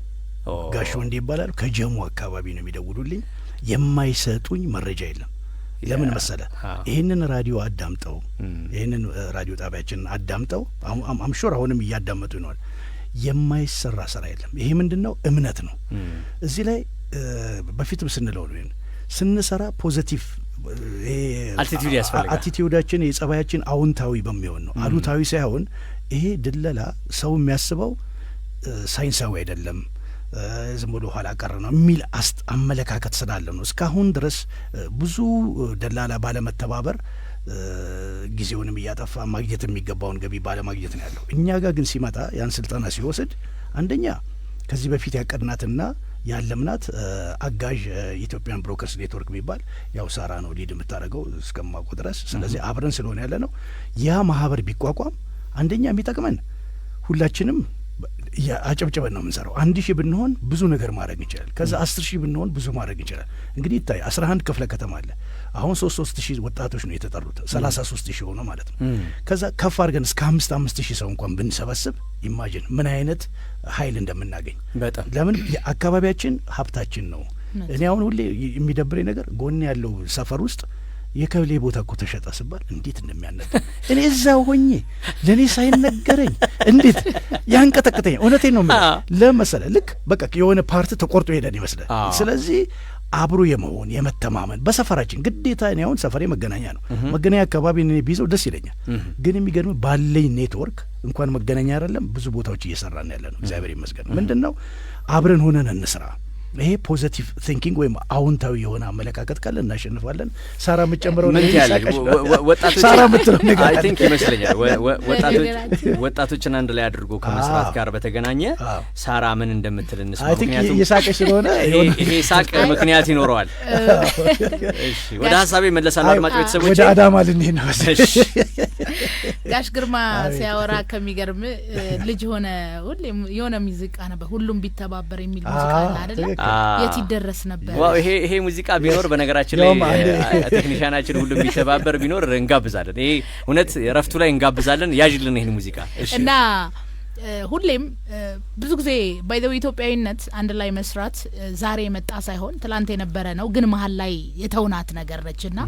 ጋሽ ወንዴ ይባላሉ። ከጀሙ አካባቢ ነው የሚደውሉልኝ። የማይሰጡኝ መረጃ የለም። ለምን መሰለ? ይህንን ራዲዮ አዳምጠው፣ ይህንን ራዲዮ ጣቢያችንን አዳምጠው፣ I'm sure አሁንም እያዳመጡ ይነዋል። የማይሰራ ስራ የለም። ይሄ ምንድን ነው? እምነት ነው። እዚህ ላይ በፊትም ስንለው ነው፣ ይሄን ስንሰራ positive attitude ያስፈልጋል። Attitude ኣችን የጸባያችን አዎንታዊ በሚሆን ነው፣ አሉታዊ ሳይሆን። ይሄ ድለላ ሰው የሚያስበው ሳይንሳዊ አይደለም፣ ዝም ብሎ ኋላ ቀር ነው የሚል አመለካከት ስላለ ነው። እስካሁን ድረስ ብዙ ደላላ ባለመተባበር ጊዜውንም እያጠፋ ማግኘት የሚገባውን ገቢ ባለማግኘት ነው ያለው። እኛ ጋር ግን ሲመጣ ያን ስልጠና ሲወስድ አንደኛ ከዚህ በፊት ያቀድናትና ያለምናት አጋዥ Ethiopian Brokers Network የሚባል ያው ሳራ ነው lead የምታደርገው እስከማውቀው ድረስ። ስለዚህ አብረን ስለሆነ ያለ ነው፣ ያ ማህበር ቢቋቋም አንደኛ የሚጠቅመን ሁላችንም አጨብጭበን ነው የምንሰራው። 1,000 ብንሆን ብዙ ነገር ማድረግ እንችላል። ከዛ 10,000 ብንሆን ብዙ ማድረግ እንችላል። እንግዲህ ይታይ 11 ክፍለ ከተማ አለ። አሁን 3 3 ሺህ ወጣቶች ነው የተጠሩት፣ 33,000 ሆኖ ማለት ነው። ከዛ ከፍ አድርገን እስከ 5 5 ሺህ ሰው እንኳን ብንሰበስብ imagine ምን አይነት ኃይል እንደምናገኝ። ለምን የአካባቢያችን ሀብታችን ነው። እኔ አሁን ሁሌ የሚደብረኝ ነገር ጎን ያለው ሰፈር ውስጥ የከሌ ቦታ እኮ ተሸጠ ስባል እንዴት እንደሚያነድ፣ እኔ እዛ ሆኜ ለእኔ ሳይነገረኝ እንዴት ያንቀጠቅጠኝ። እውነቴን ነው የምልህ። ለመሰለህ ልክ በቃ የሆነ part ተቆርጦ ሄደን ይመስላል። ስለዚህ አብሮ የመሆን የመተማመን በሰፈራችን ግዴታ። እኔ አሁን ሰፈሬ መገናኛ ነው። መገናኛ አካባቢ እኔ ቢይዘው ደስ ይለኛል። ግን የሚገርምህ ባለኝ ኔትወርክ እንኳን መገናኛ አይደለም ብዙ ቦታዎች እየሰራን ያለ ነው። እግዚአብሔር ይመስገን። ምንድን ነው አብረን ሆነን እንስራ። ይሄ positive thinking ወይም አዎንታዊ የሆነ አመለካከት ካለ እናሸንፋለን። ሳራ የምትጨምረው ምን ነገር ትያለሽ? ይሳቀሽ ነው። ወጣቶች ሳራ የምትለው ነገር I አለ። think ይመስለኛል በነገራችን ወጣቶችን አንድ ላይ አድርጎ ከመስራት ጋር በተገናኘ ሳራ ምን እንደምትል እንስማ። I think ምክንያቱም እየሳቀሽ ስለሆነ ይሄ የሆነ ይሄ ሳቅ ምክንያት ይኖረዋል። እሺ፣ ወደ ሀሳቤ እመለሳለሁ። አይ፣ አድማጭ ቤተሰቦቼ ወደ አዳማ ልንሄድ ነው መሰለኝ። እሺ። ጋሽ ግርማ ሲያወራ ከሚገርም ልጅ ሆነ ሁሌም የሆነ ሙዚቃ ነበር፣ ሁሉም ቢተባበር የሚል ሙዚቃ አለ አይደለ? ትክክል። የት ይደረስ ነበር። Wow፣ ይሄ ሙዚቃ ቢኖር በነገራችን ላይ ያውም አንድ ቴክኒሻናችን ሁሉም ቢተባበር ቢኖር እንጋብዛለን። ይሄ እውነት እረፍቱ ላይ እንጋብዛለን። ያዥልን ይሄን ሙዚቃ። እሺ። እና ሁሌም ብዙ ጊዜ by the way ኢትዮጵያዊነት አንድ ላይ መስራት ዛሬ የመጣ ሳይሆን ትላንት የነበረ ነው፣ ግን መሀል ላይ የተውናት ነገር ነች እና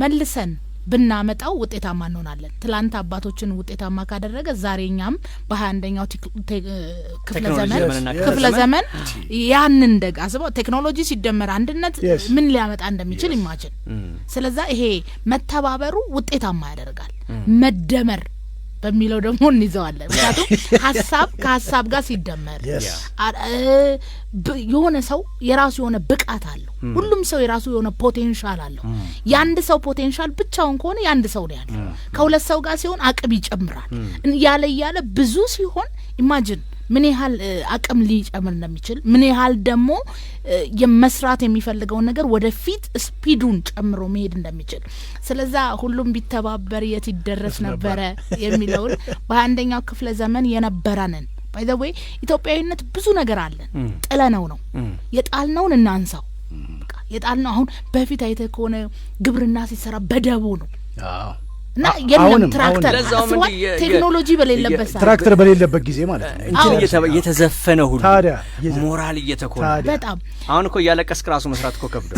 መልሰን ብናመጣው ውጤታማ እንሆናለን። ትላንት አባቶችን ውጤታማ ካደረገ ዛሬ እኛም በ21ኛው ክፍለ ቴክኖሎጂ ዘመን ዘመንና ክፍለ ክፍለ ዘመን ዘመን ያንን ደግ አስበው ቴክኖሎጂ ሲደመር አንድነት ምን ሊያመጣ እንደሚችል imagine። ስለዛ ይሄ መተባበሩ ውጤታማ ያደርጋል። መደመር በሚለው ደግሞ እንይዘዋለን። ምክንያቱም ሀሳብ ከሀሳብ ጋር ሲደመር የሆነ ሰው የራሱ የሆነ ብቃት አለው። ሁሉም ሰው የራሱ የሆነ potential አለው። የአንድ ሰው potential ብቻውን ከሆነ የአንድ ሰው ነው ያለው። ከሁለት ሰው ጋር ሲሆን አቅም ይጨምራል። እያለ እያለ ብዙ ሲሆን imagine ምን ያህል አቅም ሊጨምር እንደሚችል፣ ምን ያህል ደግሞ የመስራት የሚፈልገውን ነገር ወደፊት speed ኡን ጨምሮ መሄድ እንደሚችል። ስለዛ ሁሉም ቢተባበር የት ይደረስ ነበረ የሚለውን በ21ኛው ክፍለ ዘመን የነበረንን፣ by the way ኢትዮጵያዊነት ብዙ ነገር አለን፣ ጥለነው ነው። የጣልነውን እናንሳው። በቃ የጣልነው አሁን በፊት አይተህ ከሆነ ግብርና ሲሰራ በደቦ ነው እና የለም አሁንም ትራክተር ለዛውም አስበዋል? እንዲህ ቴክኖሎጂ በሌለበት ሰዓት ትራክተር በሌለበት ጊዜ ማለት ነው። እንትን እየተዘፈነ ሁሉ ታዲያ ሞራል እየተኮነ ታዲያ በጣም። አሁን እኮ እያለቀስክ ራሱ መስራት እኮ ከብዶ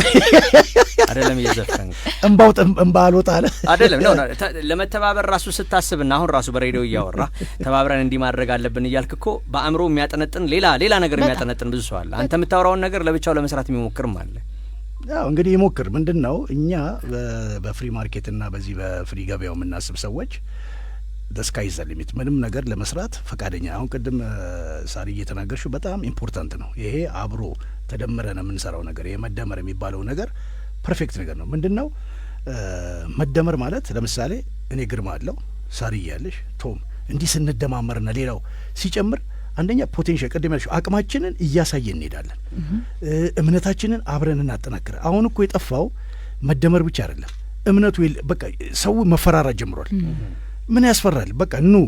አይደለም እየዘፈንክ እንባው እንባ አልወጣ አለ። አይደለም ነው ለመተባበር ራሱ ስታስብና አሁን ራሱ በሬዲዮ እያወራ ተባብረን እንዲህ ማድረግ አለብን እያልክ እኮ በአእምሮ የሚያጠነጥን ሌላ ሌላ ነገር የሚያጠነጥን ብዙ ሰው አለ። አንተ የምታወራውን ነገር ለብቻው ለመስራት የሚሞክርም አለ። ያው እንግዲህ ይሞክር። ምንድን ነው እኛ በ free market ና በዚህ በ free ገበያው የምናስብ ሰዎች the sky is the limit ምንም ነገር ለመስራት ፈቃደኛ። አሁን ቅድም ሳሪ እየተናገርሽው በጣም important ነው። ይሄ አብሮ ተደምረን የምንሰራው ነገር፣ ይሄ መደመር የሚባለው ነገር perfect ነገር ነው። ምንድን ነው መደመር ማለት? ለምሳሌ እኔ ግርማ አለው፣ ሳሪ እያለሽ፣ ቶም፣ እንዲህ ስንደማመርና ሌላው ሲጨምር አንደኛ potential ቅድም ያልሽው አቅማችንን እያሳየን እንሄዳለን። እምነታችንን አብረን እናጠናክር። አሁን እኮ የጠፋው መደመር ብቻ አይደለም፣ እምነቱ በቃ ሰው መፈራራት ጀምሯል። ምን ያስፈራል? በቃ ኑ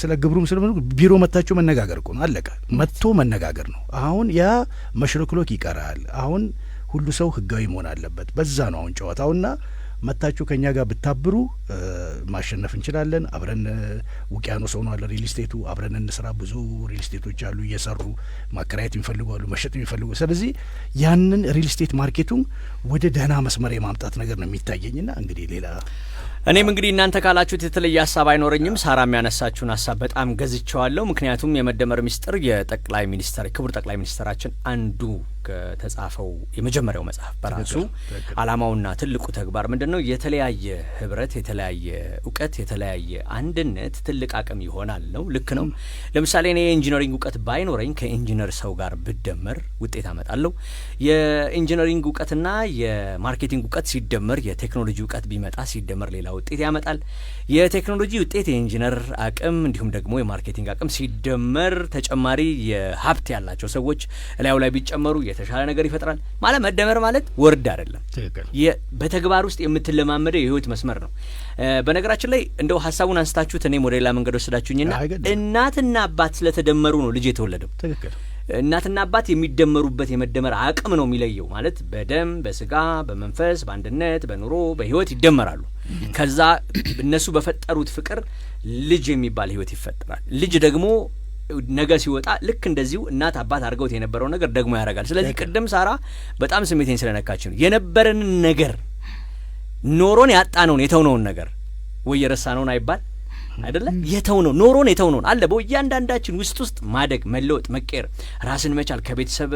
ስለ ግብሩም ስለ ቢሮ መታችሁ መነጋገር እኮ ነው። አለቀ። መጥቶ መነጋገር ነው። አሁን ያ መሽሎክሎክ ይቀራል። አሁን ሁሉ ሰው ህጋዊ መሆን አለበት። በዛ ነው አሁን ጨዋታውና መታችሁ ከኛ ጋር ብታብሩ ማሸነፍ እንችላለን። አብረን ውቅያኖስ ሆኗል real estate ኡ። አብረን እንስራ። ብዙ real estate ኦች አሉ እየሰሩ፣ ማከራየት የሚፈልጉ አሉ፣ መሸጥ የሚፈልጉ። ስለዚህ ያንን real estate market ኡን ወደ ደህና መስመር የማምጣት ነገር ነው የሚታየኝና እንግዲህ ሌላ እኔም እንግዲህ እናንተ ካላችሁት የተለየ ሀሳብ አይኖረኝም። ሳራ የሚያነሳችሁን ሀሳብ በጣም ገዝቼዋለሁ። ምክንያቱም የመደመር ሚስጥር የጠቅላይ ሚኒስተር ክቡር ጠቅላይ ሚኒስትራችን አንዱ ከተጻፈው የመጀመሪያው መጽሐፍ በራሱ ዓላማውና ትልቁ ተግባር ምንድን ነው? የተለያየ ህብረት፣ የተለያየ እውቀት፣ የተለያየ አንድነት ትልቅ አቅም ይሆናል ነው። ልክ ነው። ለምሳሌ እኔ የ engineering እውቀት ባይኖረኝ ከኢንጂነር ሰው ጋር ብደመር ውጤት አመጣለሁ። የ engineering እውቀትና የ marketing እውቀት ሲደመር፣ የቴክኖሎጂ እውቀት ቢመጣ ሲደመር ሌላ ውጤት ያመጣል። የቴክኖሎጂ ውጤት፣ የኢንጂነር አቅም እንዲሁም ደግሞ የ marketing አቅም ሲደመር ተጨማሪ የሀብት ያላቸው ሰዎች እላዩ ላይ ቢጨመሩ የተሻለ ነገር ይፈጥራል። ማለት መደመር ማለት word አይደለም፣ በተግባር ውስጥ የምትለማመደው የህይወት መስመር ነው። በነገራችን ላይ እንደው ሀሳቡን አንስታችሁት እኔም ወደ ሌላ መንገድ ወስዳችሁኝና እናትና አባት ስለተደመሩ ነው ልጅ የተወለደው። እናትና አባት የሚደመሩበት የመደመር አቅም ነው የሚለየው። ማለት በደም፣ በስጋ፣ በመንፈስ፣ በአንድነት፣ በኑሮ፣ በህይወት ይደመራሉ። ከዛ እነሱ በፈጠሩት ፍቅር ልጅ የሚባል ህይወት ይፈጠራል። ልጅ ደግሞ ነገ ሲወጣ ልክ እንደዚሁ እናት አባት አድርገውት የነበረው ነገር ደግሞ ያደርጋል። ስለዚህ ቅድም ሳራ በጣም ስሜቴን ስለነካች ነው የነበረንን ነገር ኖሮን ያጣነውን የተውነውን ነገር ወይ የረሳነውን አይባል አይደለ? የተው ነው ኖሮን የተው ነው አለ በእያንዳንዳችን ውስጥ ውስጥ ማደግ፣ መለወጥ፣ መቀየር፣ ራስን መቻል፣ ከቤተሰብ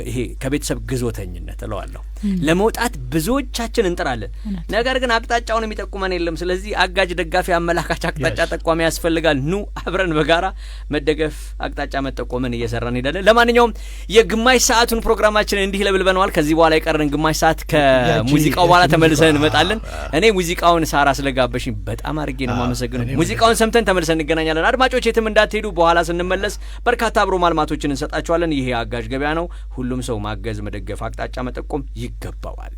ይሄ ከቤተሰብ ግዞተኝነት እለዋለሁ ለመውጣት ብዙዎቻችን እንጥራለን። ነገር ግን አቅጣጫውን የሚጠቁመን የለም። ስለዚህ አጋዥ፣ ደጋፊ፣ አመላካች፣ አቅጣጫ ጠቋሚ ያስፈልጋል። ኑ አብረን በጋራ መደገፍ፣ አቅጣጫ መጠቆምን እየሰራን እንሄዳለን። ለማንኛውም የግማሽ ሰዓቱን ፕሮግራማችንን እንዲህ ለብልበነዋል። ከዚህ በኋላ የቀረን ግማሽ ሰዓት ከሙዚቃው በኋላ ተመልሰን እንመጣለን። እኔ ሙዚቃውን ሳራ ስለጋበሽኝ በጣም አድርጌ ነው የማመሰግነው። ሙዚቃውን ሰምተን ተመልሰን እንገናኛለን። አድማጮች የትም እንዳትሄዱ፣ በኋላ ስንመለስ በርካታ አብሮ ማልማቶችን እንሰጣችኋለን። ይሄ አጋዥ ገበያ ነው። ሁሉም ሰው ማገዝ፣ መደገፍ፣ አቅጣጫ መጠቆም ይገባዋል።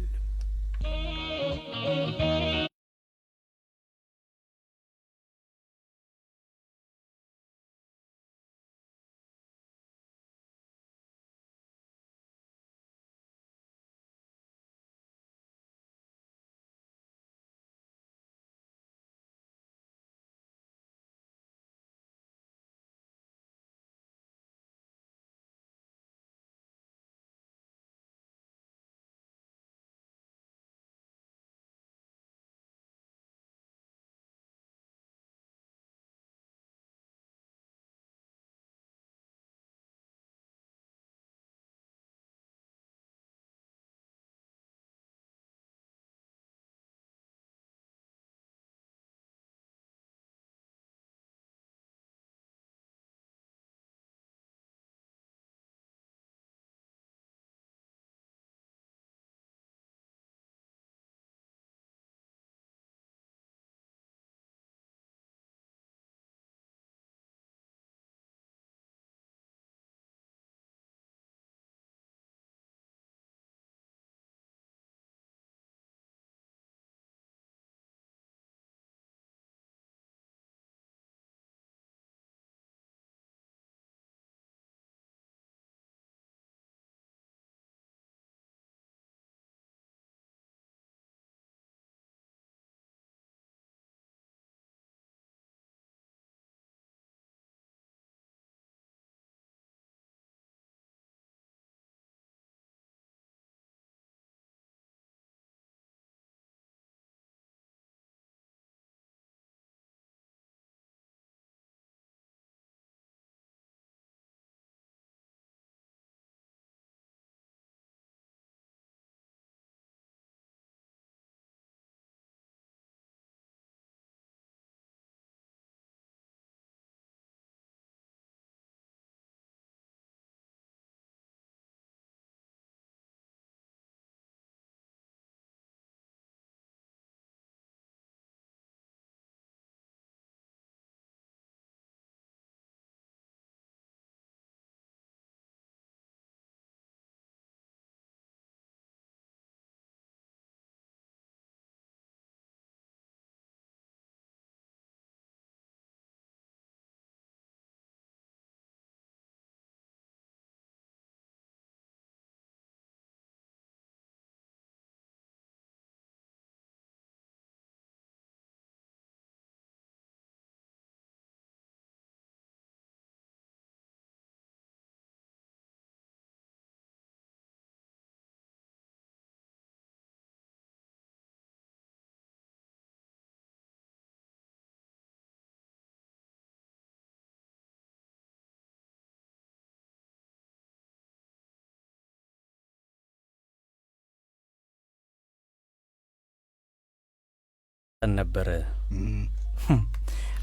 ነበረ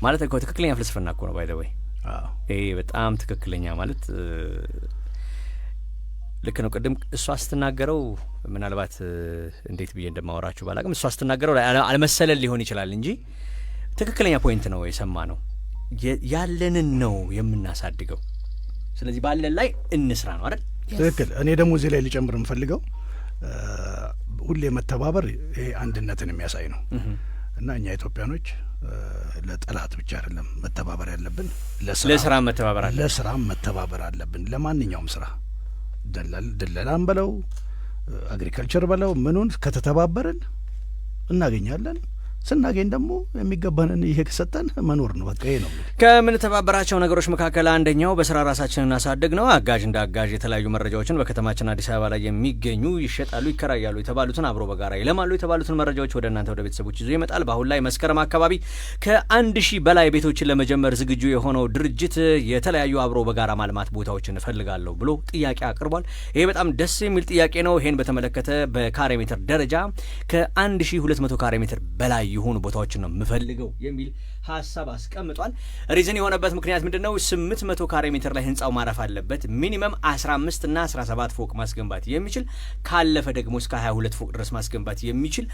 ማለት እኮ ትክክለኛ ፍልስፍና እኮ ነው። By the way ይሄ በጣም ትክክለኛ ማለት ልክ ነው። ቅድም እሷ ስትናገረው ምናልባት እንዴት ብዬ እንደማወራችሁ ባላቅም እሷ ስትናገረው አልመሰለን ሊሆን ይችላል እንጂ ትክክለኛ point ነው የሰማ ነው። ያለንን ነው የምናሳድገው። ስለዚህ ባለን ላይ እንስራ ነው አይደል? ትክክል። እኔ ደግሞ እዚህ ላይ ልጨምር የምፈልገው ሁሌ መተባበር ይሄ አንድነትን የሚያሳይ ነው እና እኛ ኢትዮጵያኖች ለጠላት ብቻ አይደለም መተባበር ያለብን፣ ለስራ መተባበር አለብን። ለስራ መተባበር አለብን። ለማንኛውም ስራ ድለላም በለው agriculture በለው ምኑን ከተተባበርን እናገኛለን። ስናገኝ ደግሞ የሚገባንን ይሄ ከሰጠን መኖር ነው። በቃ ይሄ ነው። ከምንተባበራቸው ነገሮች መካከል አንደኛው በስራ ራሳችንን እናሳድግ ነው። አጋዥ እንደ አጋዥ የተለያዩ መረጃዎችን በከተማችን አዲስ አበባ ላይ የሚገኙ ይሸጣሉ፣ ይከራያሉ የተባሉትን፣ አብሮ በጋራ ይለማሉ የተባሉትን መረጃዎች ወደ እናንተ ወደ ቤተሰቦች ይዞ ይመጣል። በአሁን ላይ መስከረም አካባቢ ከ1000 በላይ ቤቶችን ለመጀመር ዝግጁ የሆነው ድርጅት የተለያዩ አብሮ በጋራ ማልማት ቦታዎችን እፈልጋለሁ ብሎ ጥያቄ አቅርቧል። ይሄ በጣም ደስ የሚል ጥያቄ ነው። ይሄን በተመለከተ በካሬ ሜትር ደረጃ ከ1200 ካሬ ሜትር በላይ የሆኑ ቦታዎችን ነው የምፈልገው የሚል ሀሳብ አስቀምጧል። Reason የሆነበት ምክንያት ምንድነው? 800 ካሬ ሜትር ላይ ህንጻው ማረፍ አለበት። Minimum 15 እና 17 ፎቅ ማስገንባት የሚችል፣ ካለፈ ደግሞ እስከ 22 ፎቅ ድረስ ማስገንባት የሚችል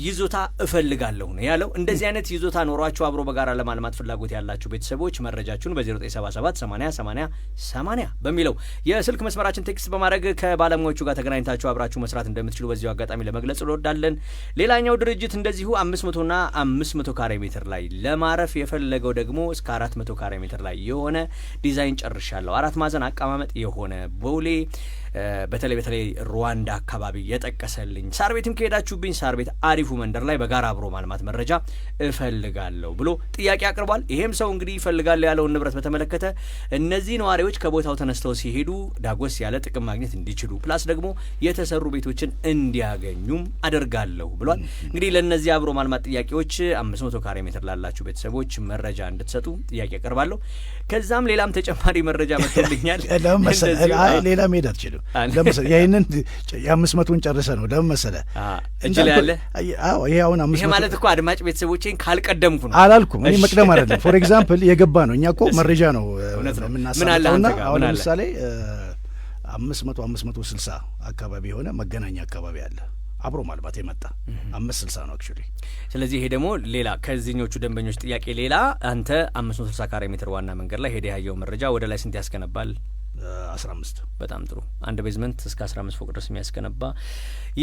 ይዞታ እፈልጋለሁ ነው ያለው። እንደዚህ አይነት ይዞታ ኖሯችሁ አብሮ በጋራ ለማልማት ፍላጎት ያላችሁ ቤተሰቦች መረጃችሁን በ0977 80 80 80 በሚለው የስልክ መስመራችን text በማድረግ ከባለሙያዎቹ ጋር ተገናኝታችሁ አብራችሁ መስራት እንደምትችሉ በዚሁ አጋጣሚ ለመግለጽ እንወዳለን። ሌላኛው ድርጅት እንደዚሁ 500 እና 500 ካሬ ሜትር ላይ ለማረፍ የፈለገው ደግሞ እስከ 400 ካሬ ሜትር ላይ የሆነ ዲዛይን ጨርሻለሁ፣ አራት ማዕዘን አቀማመጥ የሆነ ቦሌ በተለይ በተለይ ሩዋንዳ አካባቢ የጠቀሰልኝ፣ ሳር ቤትም ከሄዳችሁብኝ ሳር ቤት አሪፉ መንደር ላይ በጋራ አብሮ ማልማት መረጃ እፈልጋለሁ ብሎ ጥያቄ አቅርቧል። ይሄም ሰው እንግዲህ እፈልጋለሁ ያለውን ንብረት በተመለከተ እነዚህ ነዋሪዎች ከቦታው ተነስተው ሲሄዱ ዳጎስ ያለ ጥቅም ማግኘት እንዲችሉ plus ደግሞ የተሰሩ ቤቶችን እንዲያገኙም አደርጋለሁ ብሏል። እንግዲህ ለእነዚህ አብሮ ማልማት ጥያቄዎች 500 ካሬ ሜትር ላላችሁ ቤተሰቦች መረጃ እንድትሰጡ ጥያቄ አቀርባለሁ። ከዛም ሌላም ተጨማሪ መረጃ መጥቶልኛል። ሌላ መሄድ አትችልም። ለምሳሌ ይሄንን የ500ን ጨርሰ ነው ለምን መሰለህ እጅ ላይ ያለ። አዎ፣ ይሄ አሁን 500 ይሄ ማለት እኮ አድማጭ ቤተሰቦቼን ካልቀደምኩ ነው። አላልኩም። እኔ መቅደም አይደለም። For example የገባ ነው። እኛ እኮ መረጃ ነው የምናሳልፈውና አሁን ለምሳሌ 500 560 አካባቢ የሆነ መገናኛ አካባቢ አለ፣ አብሮ ማልማት የመጣ 560 ነው actually። ስለዚህ ይሄ ደግሞ ሌላ ከዚህኞቹ ደንበኞች ጥያቄ ሌላ፣ አንተ 560 ካሬ ሜትር ዋና መንገድ ላይ ሄደ ያየው መረጃ ወደ ላይ ስንት ያስገነባል? 15። በጣም ጥሩ። አንድ basement እስከ 15 ፎቅ ድረስ የሚያስገነባ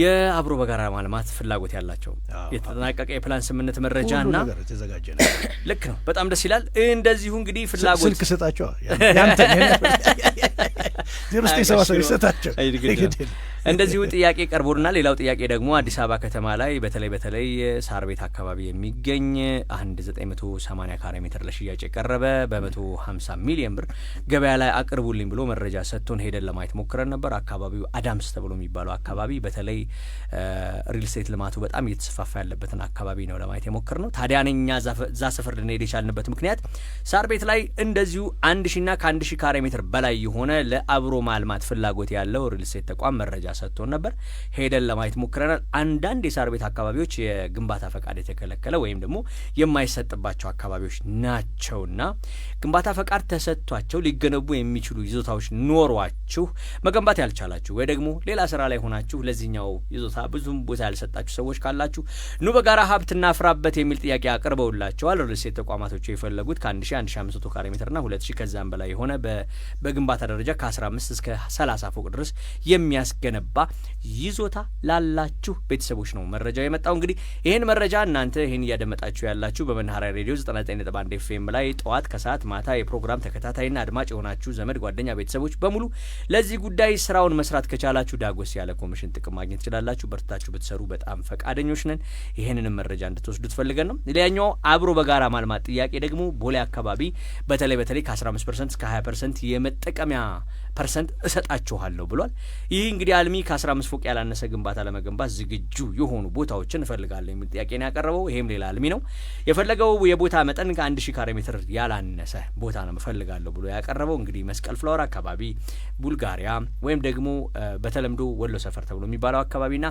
የአብሮ በጋራ ማልማት ፍላጎት ያላቸው የተጠናቀቀ የፕላን ስምምነት መረጃና የተዘጋጀ ነው። ልክ ነው። በጣም ደስ ይላል። እንደዚሁ እንግዲህ ፍላጎት ስልክ ስጣቸው፣ ያንተ 0977 ስጣቸው። እንደዚሁ ጥያቄ ቀርቦልናል። ሌላው ጥያቄ ደግሞ አዲስ አበባ ከተማ ላይ በተለይ በተለይ ሳር ቤት አካባቢ የሚገኝ አንድ 980 ካሬ ሜትር ለሽያጭ የቀረበ በ150 ሚሊዮን ብር ገበያ ላይ አቅርቡልኝ ብሎ መረጃ ሰጥቶን ሄደን ለማየት ሞክረን ነበር። አካባቢው አዳምስ ተብሎ የሚባለው አካባቢ በተለይ ሪል ስቴት ልማቱ በጣም እየተስፋፋ ያለበትን አካባቢ ነው ለማየት የሞከርነው። ታዲያ እኛ እዛ ሰፈር ልንሄድ የቻልንበት ምክንያት ሳር ቤት ላይ እንደዚሁ 1000 እና ከ1000 ካሬ ሜትር በላይ የሆነ ለአብሮ ማልማት ፍላጎት ያለው ሪል ስቴት ተቋም መረጃ ሰጥቶን ነበር። ሄደን ለማየት ሞክረናል። አንዳንድ የሳር ቤት አካባቢዎች የግንባታ ፈቃድ የተከለከለ ወይም ደግሞ የማይሰጥባቸው አካባቢዎች ናቸውና ግንባታ ፈቃድ ተሰጥቷቸው ሊገነቡ የሚችሉ ይዞታዎች ኖሯችሁ መገንባት ያልቻላችሁ ወይ ደግሞ ሌላ ስራ ላይ ሆናችሁ ለዚህኛው ይዞታ ብዙም ቦታ ያልሰጣችሁ ሰዎች ካላችሁ ኑ በጋራ ሀብት እናፍራበት የሚል ጥያቄ አቅርበውላቸዋል። ሪል ስቴት ተቋማቶቹ የፈለጉት ከ1000 1500 ካሬ ሜትርና 2000 ከዛም በላይ የሆነ በግንባታ ደረጃ ከ15 እስከ 30 ፎቅ ድረስ የሚያስገነባ ይዞታ ላላችሁ ቤተሰቦች ነው መረጃው የመጣው። እንግዲህ ይህን መረጃ እናንተ ይህን እያደመጣችሁ ያላችሁ በመናኸሪያ ሬዲዮ 99.1 ኤፍኤም ላይ ጠዋት፣ ከሰዓት፣ ማታ የፕሮግራም ተከታታይና አድማጭ የሆናችሁ ዘመድ፣ ጓደኛ፣ ቤተሰቦች በሙሉ ለዚህ ጉዳይ ስራውን መስራት ከቻላችሁ ዳጎስ ያለ ኮሚሽን ጥቅም ማግኘት ትችላላችሁ። በርታችሁ ብትሰሩ በጣም ፈቃደኞች ነን። ይህንንም መረጃ እንድትወስዱት ፈልገን ነው። ሌላኛው አብሮ በጋራ ማልማት ጥያቄ ደግሞ ቦሌ አካባቢ በተለይ በተለይ ከ15% እስከ 20% የመጠቀሚያ percent እሰጣችኋለሁ ብሏል። ይህ እንግዲህ አልሚ ከ15 ፎቅ ያላነሰ ግንባታ ለመገንባት ዝግጁ የሆኑ ቦታዎችን እፈልጋለሁ የሚል ጥያቄ ነው ያቀረበው። ይሄም ሌላ አልሚ ነው። የፈለገው የቦታ መጠን ከ1000 ካሬ ሜትር ያላነሰ ቦታ ነው እፈልጋለሁ ብሎ ያቀረበው። እንግዲህ መስቀል ፍላወር አካባቢ፣ ቡልጋሪያ ወይም ደግሞ በተለምዶ ወሎ ሰፈር ተብሎ የሚባለው አካባቢና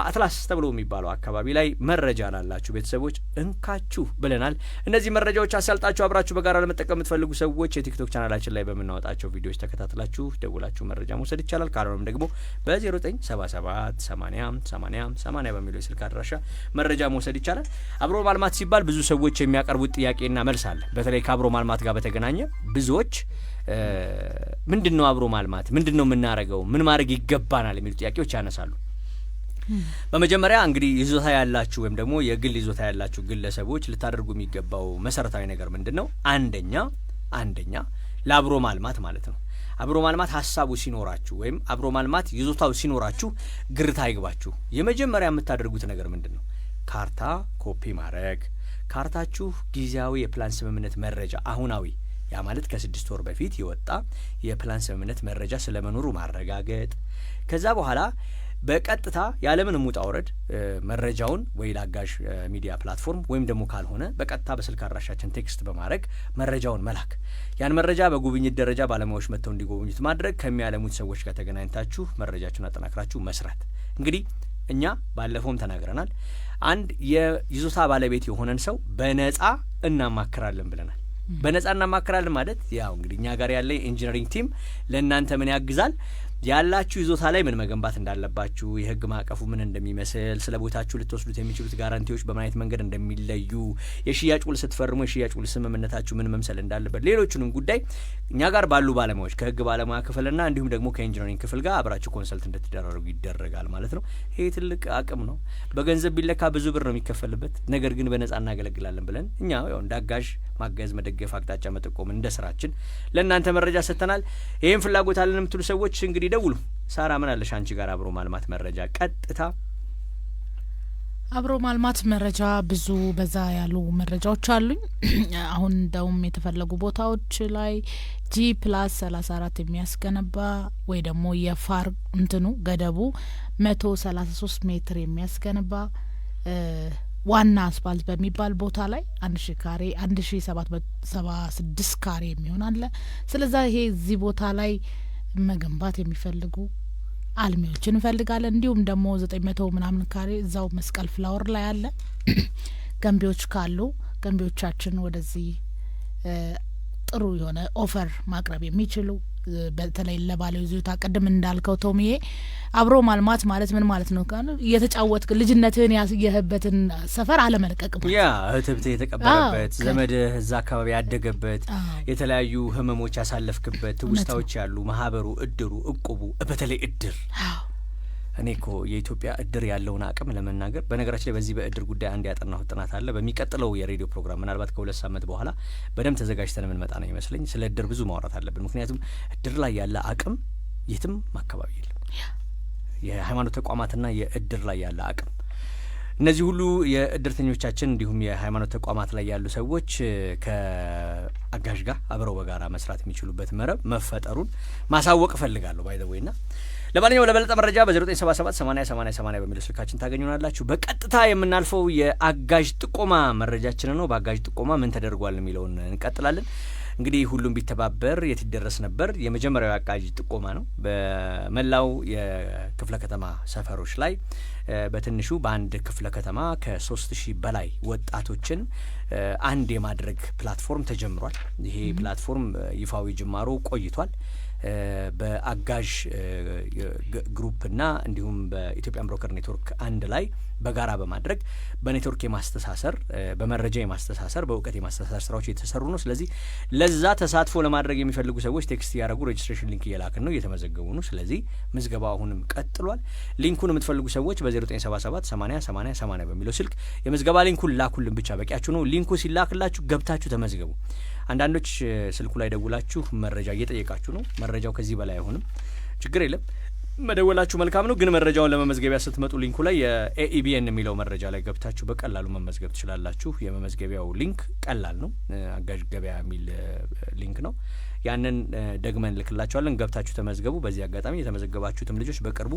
አትላስ ተብሎ የሚባለው አካባቢ ላይ መረጃ ላላችሁ ቤተሰቦች እንካችሁ ብለናል። እነዚህ መረጃዎች አሳልጣችሁ አብራችሁ በጋራ ለመጠቀም የምትፈልጉ ሰዎች የቲክቶክ ቻናላችን ላይ በምናወጣቸው ቪዲዮዎች ተከታትላችሁ ደውላችሁ መረጃ መውሰድ ይቻላል። ካልሆነም ደግሞ በ0977 80 80 80 በሚለው የስልክ አድራሻ መረጃ መውሰድ ይቻላል። አብሮ ማልማት ሲባል ብዙ ሰዎች የሚያቀርቡት ጥያቄና መልስ አለ። በተለይ ከአብሮ ማልማት ጋር በተገናኘ ብዙዎች ምንድነው አብሮ ማልማት፣ ምንድነው የምናረገው፣ ምን ማድረግ ይገባናል የሚሉ ጥያቄዎች ያነሳሉ። በመጀመሪያ እንግዲህ ይዞታ ያላችሁ ወይም ደግሞ የግል ይዞታ ያላችሁ ግለሰቦች ልታደርጉ የሚገባው መሰረታዊ ነገር ምንድነው? አንደኛ ለአብሮ ማልማት ማለት ነው። አብሮ ማልማት ሐሳቡ ሲኖራችሁ ወይም አብሮ ማልማት ይዞታው ሲኖራችሁ ግርታ አይግባችሁ። የመጀመሪያ የምታደርጉት ነገር ምንድነው? ካርታ ኮፒ ማድረግ፣ ካርታችሁ ጊዜያዊ የፕላን ስምምነት መረጃ አሁናዊ፣ ያ ማለት ከ6 ወር በፊት የወጣ የፕላን ስምምነት መረጃ ስለመኖሩ ማረጋገጥ። ከዛ በኋላ በቀጥታ ያለምንም ውጣ ውረድ መረጃውን ወይ ለአጋዥ ሚዲያ platform ወይም ደግሞ ካልሆነ በቀጥታ በስልክ አድራሻችን text በማድረግ መረጃውን መላክ፣ ያን መረጃ በጉብኝት ደረጃ ባለሙያዎች መጥተው እንዲጎበኙት ማድረግ፣ ከሚያለሙት ሰዎች ጋር ተገናኝታችሁ መረጃችሁን አጠናክራችሁ መስራት። እንግዲህ እኛ ባለፈውም ተናግረናል። አንድ የይዞታ ባለቤት የሆነን ሰው በነጻ እናማክራለን ብለናል። በነጻ እናማክራለን ማለት ያው እንግዲህ እኛ ጋር ያለ የ engineering team ለእናንተ ምን ያግዛል? ያላችሁ ይዞታ ላይ ምን መገንባት እንዳለባችሁ፣ የህግ ማዕቀፉ ምን እንደሚመስል፣ ስለ ቦታችሁ ልትወስዱት የሚችሉት guarantee ዎች በምን አይነት መንገድ እንደሚለዩ፣ የሽያጭ ውል ስትፈርሙ የሽያጭ ውል ስምምነታችሁ ምን መምሰል እንዳለበት፣ ሌሎቹንም ጉዳይ እኛ ጋር ባሉ ባለሙያዎች ከህግ ባለሙያ ክፍልና እንዲሁም ደግሞ ከ engineering ክፍል ጋር አብራችሁ consult እንድትደራረጉ ይደረጋል ማለት ነው። ይሄ ትልቅ አቅም ነው። በገንዘብ ቢለካ ብዙ ብር ነው የሚከፈልበት። ነገር ግን በነጻ እናገለግላለን ብለን እኛ ያው እንደ አጋዥ ማገዝ፣ መደገፍ፣ አቅጣጫ መጠቆም እንደ ስራችን ለእናንተ መረጃ ሰጥተናል። ይህም ፍላጎት አለን የምትሉ ሰዎች እንግዲህ ደውሉ። ሳራ፣ ምን አለሽ አንቺ ጋር አብሮ ማልማት መረጃ ቀጥታ? አብሮ ማልማት መረጃ ብዙ በዛ ያሉ መረጃዎች አሉኝ። አሁን እንደውም የተፈለጉ ቦታዎች ላይ G+34 የሚያስገነባ ወይ ደግሞ የፋር እንትኑ ገደቡ 133 ሜትር የሚያስገነባ ዋና አስፋልት በሚባል ቦታ ላይ 1000 ካሬ፣ 1776 ካሬ የሚሆን አለ። ስለዛ ይሄ እዚህ ቦታ ላይ መገንባት የሚፈልጉ አልሚዎችን እንፈልጋለን። እንዲሁም ደግሞ 900 ምናምን ካሬ እዛው መስቀል ፍላወር ላይ አለ። ገንቢዎች ካሉ ገንቢዎቻችን ወደዚህ ጥሩ የሆነ offer ማቅረብ የሚችሉ፣ በተለይ ለባለ ይዞታ ቅድም እንዳልከው ቶሚዬ፣ አብሮ ማልማት ማለት ምን ማለት ነው? እየተጫወትክ ልጅነትህን ያየህበትን ሰፈር አለመልቀቅ ማለት። ያ እህትብትህ የተቀበረበት፣ ዘመድህ እዛ አካባቢ ያደገበት፣ የተለያዩ ህመሞች ያሳለፍክበት፣ ትውስታዎች ያሉ ማህበሩ፣ እድሩ፣ እቁቡ፣ በተለይ እድር። እኔ እኮ የኢትዮጵያ እድር ያለውን አቅም ለመናገር፣ በነገራችን ላይ በዚህ በእድር ጉዳይ አንድ ያጠናሁት ጥናት አለ። በሚቀጥለው የሬዲዮ ፕሮግራም ምናልባት ከ2 ሳምንት በኋላ በደንብ ተዘጋጅተን የምንመጣ ነው ይመስለኝ። ስለ እድር ብዙ ማውራት አለብን። ምክንያቱም እድር ላይ ያለ አቅም የትም አካባቢ የለም። የሃይማኖት ተቋማትና የእድር ላይ ያለ አቅም፣ እነዚህ ሁሉ የእድርተኞቻችን እንዲሁም የሃይማኖት ተቋማት ላይ ያሉ ሰዎች ከአጋዥ ጋር አብረው በጋራ መስራት የሚችሉበት መረብ መፈጠሩን ማሳወቅ እፈልጋለሁ። By the way ና ለማንኛውም ለበለጠ መረጃ በ0977 80 80 80 በሚለው ስልካችን ታገኙናላችሁ። በቀጥታ የምናልፈው የአጋዥ ጥቆማ መረጃችን ነው። በአጋዥ ጥቆማ ምን ተደርጓል የሚለውን እንቀጥላለን። እንግዲህ ሁሉም ቢተባበር የት ይደረስ ነበር። የመጀመሪያው አጋዥ ጥቆማ ነው። በመላው የክፍለ ከተማ ሰፈሮች ላይ በትንሹ በአንድ ክፍለ ከተማ ከ3000 በላይ ወጣቶችን አንድ የማድረግ platform ተጀምሯል። ይሄ platform ይፋዊ ጅማሮ ቆይቷል። በአጋዥ group ና እንዲሁም በ Ethiopian Broker Network አንድ ላይ በጋራ በማድረግ በኔትወርክ የማስተሳሰር፣ በመረጃ የማስተሳሰር፣ በእውቀት የማስተሳሰር ስራዎች እየተሰሩ ነው። ስለዚህ ለዛ ተሳትፎ ለማድረግ የሚፈልጉ ሰዎች text እያደረጉ registration link እየላክን ነው፣ እየተመዘገቡ ነው። ስለዚህ ምዝገባው አሁንም ቀጥሏል። Link ኡን የምትፈልጉ ሰዎች በ0977 80 80 80 በሚለው ስልክ የምዝገባ link ኡን ላኩልን ብቻ በቂያችሁ ነው። Link ኡ ሲላክላችሁ ገብታችሁ ተመዝገቡ። አንዳንዶች ስልኩ ላይ ደውላችሁ መረጃ እየጠየቃችሁ ነው። መረጃው ከዚህ በላይ አይሆንም፣ ችግር የለም። መደወላችሁ መልካም ነው። ግን መረጃውን ለመመዝገቢያ ስትመጡ link ኡ ላይ የ AEBN የሚለው መረጃ ላይ ገብታችሁ በቀላሉ መመዝገብ ትችላላችሁ። የመመዝገቢያው link ቀላል ነው። አጋዥ ገበያ የሚል link ነው። ያንን ደግመን ልክላችኋለን። ገብታችሁ ተመዝገቡ። በዚህ አጋጣሚ የተመዘገባችሁትም ልጆች በቅርቡ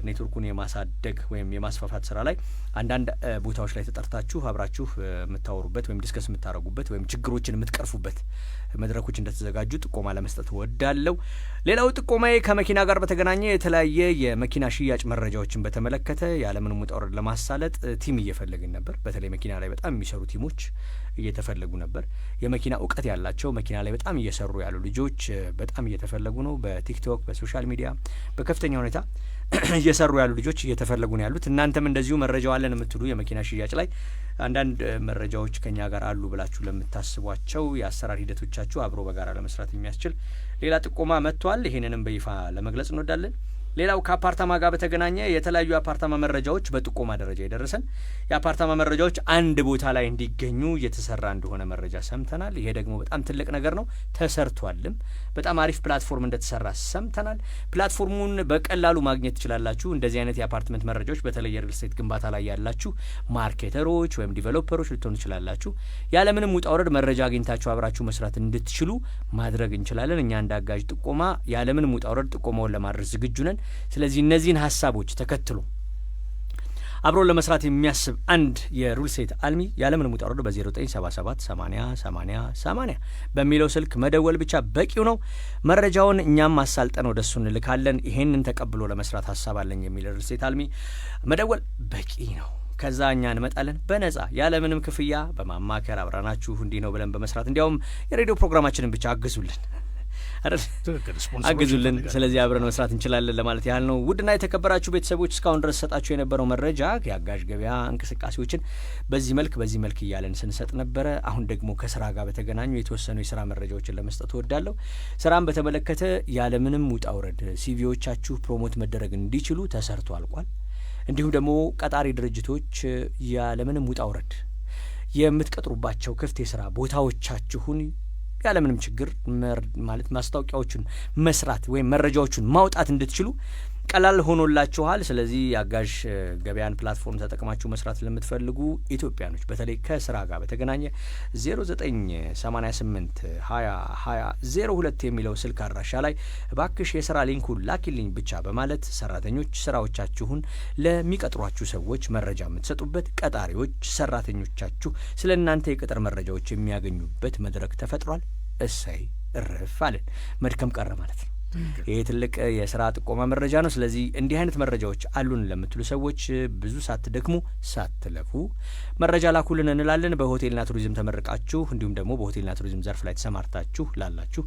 ኔትወርኩን የማሳደግ ወይም የማስፋፋት ስራ ላይ አንዳንድ ቦታዎች ላይ ተጠርታችሁ አብራችሁ የምታወሩበት ወይም discuss የምታደርጉበት ወይም ችግሮችን የምትቀርፉበት መድረኮች እንደተዘጋጁ ጥቆማ ለመስጠት እወዳለሁ። ሌላው ጥቆማዬ ከመኪና ጋር በተገናኘ የተለያየ የመኪና ሽያጭ መረጃዎችን በተመለከተ ያለምንም ውጣ ውረድ ለማሳለጥ team እየፈለግን ነበር። በተለይ መኪና ላይ በጣም የሚሰሩ team ኦች እየተፈለጉ ነበር። የመኪና እውቀት ያላቸው፣ መኪና ላይ በጣም እየሰሩ ያሉ ልጆች በጣም እየተፈለጉ ነው። በቲክቶክ፣ በ social media በከፍተኛ ሁኔታ እየሰሩ ያሉ ልጆች እየተፈለጉ ነው ያሉት። እናንተም እንደዚሁ መረጃው አለን የምትሉ፣ የመኪና ሽያጭ ላይ አንዳንድ መረጃዎች ከኛ ጋር አሉ ብላችሁ ለምታስቧቸው የአሰራር ሂደቶቻችሁ አብሮ በጋራ ለመስራት የሚያስችል ሌላ ጥቆማ መጥቷል። ይሄንንም በይፋ ለመግለጽ እንወዳለን። ሌላው ከአፓርታማ ጋር በተገናኘ የተለያዩ የአፓርታማ መረጃዎች በጥቆማ ደረጃ የደረሰን የአፓርታማ መረጃዎች አንድ ቦታ ላይ እንዲገኙ እየተሰራ እንደሆነ መረጃ ሰምተናል። ይሄ ደግሞ በጣም ትልቅ ነገር ነው። ተሰርቷልም። በጣም አሪፍ platform እንደተሰራ ሰምተናል። Platform ኡን በቀላሉ ማግኘት ትችላላችሁ። እንደዚህ አይነት የአፓርትመንት መረጃዎች በተለይ የ real estate ግንባታ ላይ ያላችሁ marketer ኦች ወይም developer ኦች ልትሆኑ ትችላላችሁ። ያለምንም ውጣ ውረድ መረጃ አግኝታችሁ አብራችሁ መስራት እንድትችሉ ማድረግ እንችላለን። እኛ እንደ አጋዥ ጥቆማ ያለምንም ውጣ ውረድ ጥቆማውን ለማድረስ ዝግጁ ነን። ስለዚህ እነዚህን ሀሳቦች ተከትሎ አብሮ ለመስራት የሚያስብ አንድ የ real estate አልሚ ያለምንም ውጣ ውረድ በ0977 80 80 80 በሚለው ስልክ መደወል ብቻ በቂው ነው። መረጃውን እኛም አሳልጠን ወደ እሱ እንልካለን። ይሄንን ተቀብሎ ለመስራት ሀሳብ አለኝ የሚል real estate አልሚ መደወል በቂ ነው። ከዛ እኛ እንመጣለን በነጻ ያለምንም ክፍያ በማማከር አብረናችሁ እንዲህ ነው ብለን በመስራት፣ እንዲያውም የሬዲዮ ፕሮግራማችንን ብቻ አግዙልን አይደል? ትክክል። ስፖንሰሮች አግዙልን። እንፈልጋለን። ስለዚህ አብረን መስራት እንችላለን ለማለት ያህል ነው። ውድና የተከበራችሁ ቤተሰቦች፣ እስካሁን ድረስ ሰጣችሁ የነበረው መረጃ የአጋዥ ገበያ እንቅስቃሴዎችን በዚህ መልክ እያለን ስንሰጥ ነበረ። አሁን ደግሞ ከስራ ጋር በተገናኙ የተወሰኑ የስራ መረጃዎችን ለመስጠት እወዳለሁ። ስራን በተመለከተ ያለምንም ውጣ ውረድ CV ዎቻችሁ promote መደረግ እንዲችሉ ተሰርቶ አልቋል። እንዲሁም ደግሞ ቀጣሪ ድርጅቶች ያለምንም ውጣ ውረድ የምትቀጥሩባቸው ክፍት የስራ ቦታዎቻችሁን ያለምንም ችግር ማለት ማስታወቂያዎቹን መስራት ወይም መረጃዎቹን ማውጣት እንድትችሉ ቀላል ሆኖላችኋል። ስለዚህ የአጋዥ ገበያን platform ተጠቅማችሁ መስራት ለምትፈልጉ ኢትዮጵያኖች በተለይ ከስራ ጋር በተገናኘ 0988 20 20 02 የሚለው ስልክ አድራሻ ላይ እባክሽ የስራ link ኡን ላኪልኝ ብቻ በማለት ሰራተኞች ስራዎቻችሁን ለሚቀጥሯችሁ ሰዎች መረጃ የምትሰጡበት፣ ቀጣሪዎች ሰራተኞቻችሁ ስለ እናንተ የቅጥር መረጃዎች የሚያገኙበት መድረክ ተፈጥሯል። እሰይ እርፍ አለን። መድከም ቀረ ማለት ነው። ይህ ትልቅ የስራ ጥቆማ መረጃ ነው። ስለዚህ እንዲህ አይነት መረጃዎች አሉን ለምትሉ ሰዎች ብዙ ሳትደክሙ ሳትለፉ መረጃ ላኩልን እንላለን። በሆቴልና ቱሪዝም ተመርቃችሁ እንዲሁም ደግሞ በሆቴልና ቱሪዝም ዘርፍ ላይ ተሰማርታችሁ ላላችሁ፣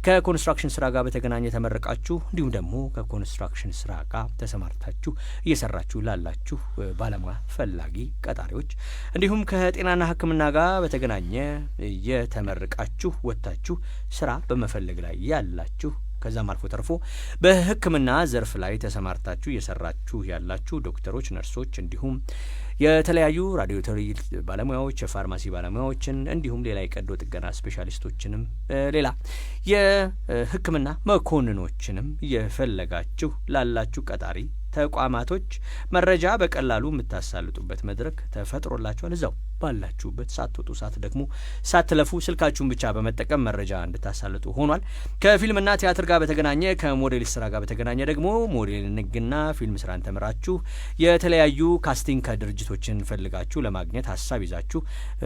ከኮንስትራክሽን ስራ ጋር በተገናኘ ተመርቃችሁ እንዲሁም ደግሞ ከኮንስትራክሽን ስራ ጋር ተሰማርታችሁ እየሰራችሁ ላላችሁ ባለሙያ ፈላጊ ቀጣሪዎች፣ እንዲሁም ከጤናና ሕክምና ጋር በተገናኘ የተመርቃችሁ ወጥታችሁ ስራ በመፈለግ ላይ ያላችሁ፣ ከዛም አልፎ ተርፎ በሕክምና ዘርፍ ላይ ተሰማርታችሁ እየሰራችሁ ያላችሁ ዶክተሮች፣ ነርሶች እንዲሁም የተለያዩ radiotherapy ባለሙያዎች፣ የፋርማሲ ባለሙያዎችን እንዲሁም ሌላ የቀዶ ጥገና ስፔሻሊስቶችንም ሌላ የሕክምና መኮንኖችንም እየፈለጋችሁ ላላችሁ ቀጣሪ ተቋማቶች መረጃ በቀላሉ የምታሳልጡበት መድረክ ተፈጥሮላችኋል። እዛው ባላችሁበት ሳትወጡ፣ ሳትደክሙ፣ ሳትለፉ ስልካችሁን ብቻ በመጠቀም መረጃ እንድታሳልጡ ሆኗል። ከፊልምና ቲያትር ጋር በተገናኘ፣ ከሞዴል ስራ ጋር በተገናኘ ደግሞ modeling ና ፊልም ስራን ተምራችሁ የተለያዩ casting ከድርጅቶችን ፈልጋችሁ ለማግኘት ሀሳብ ይዛችሁ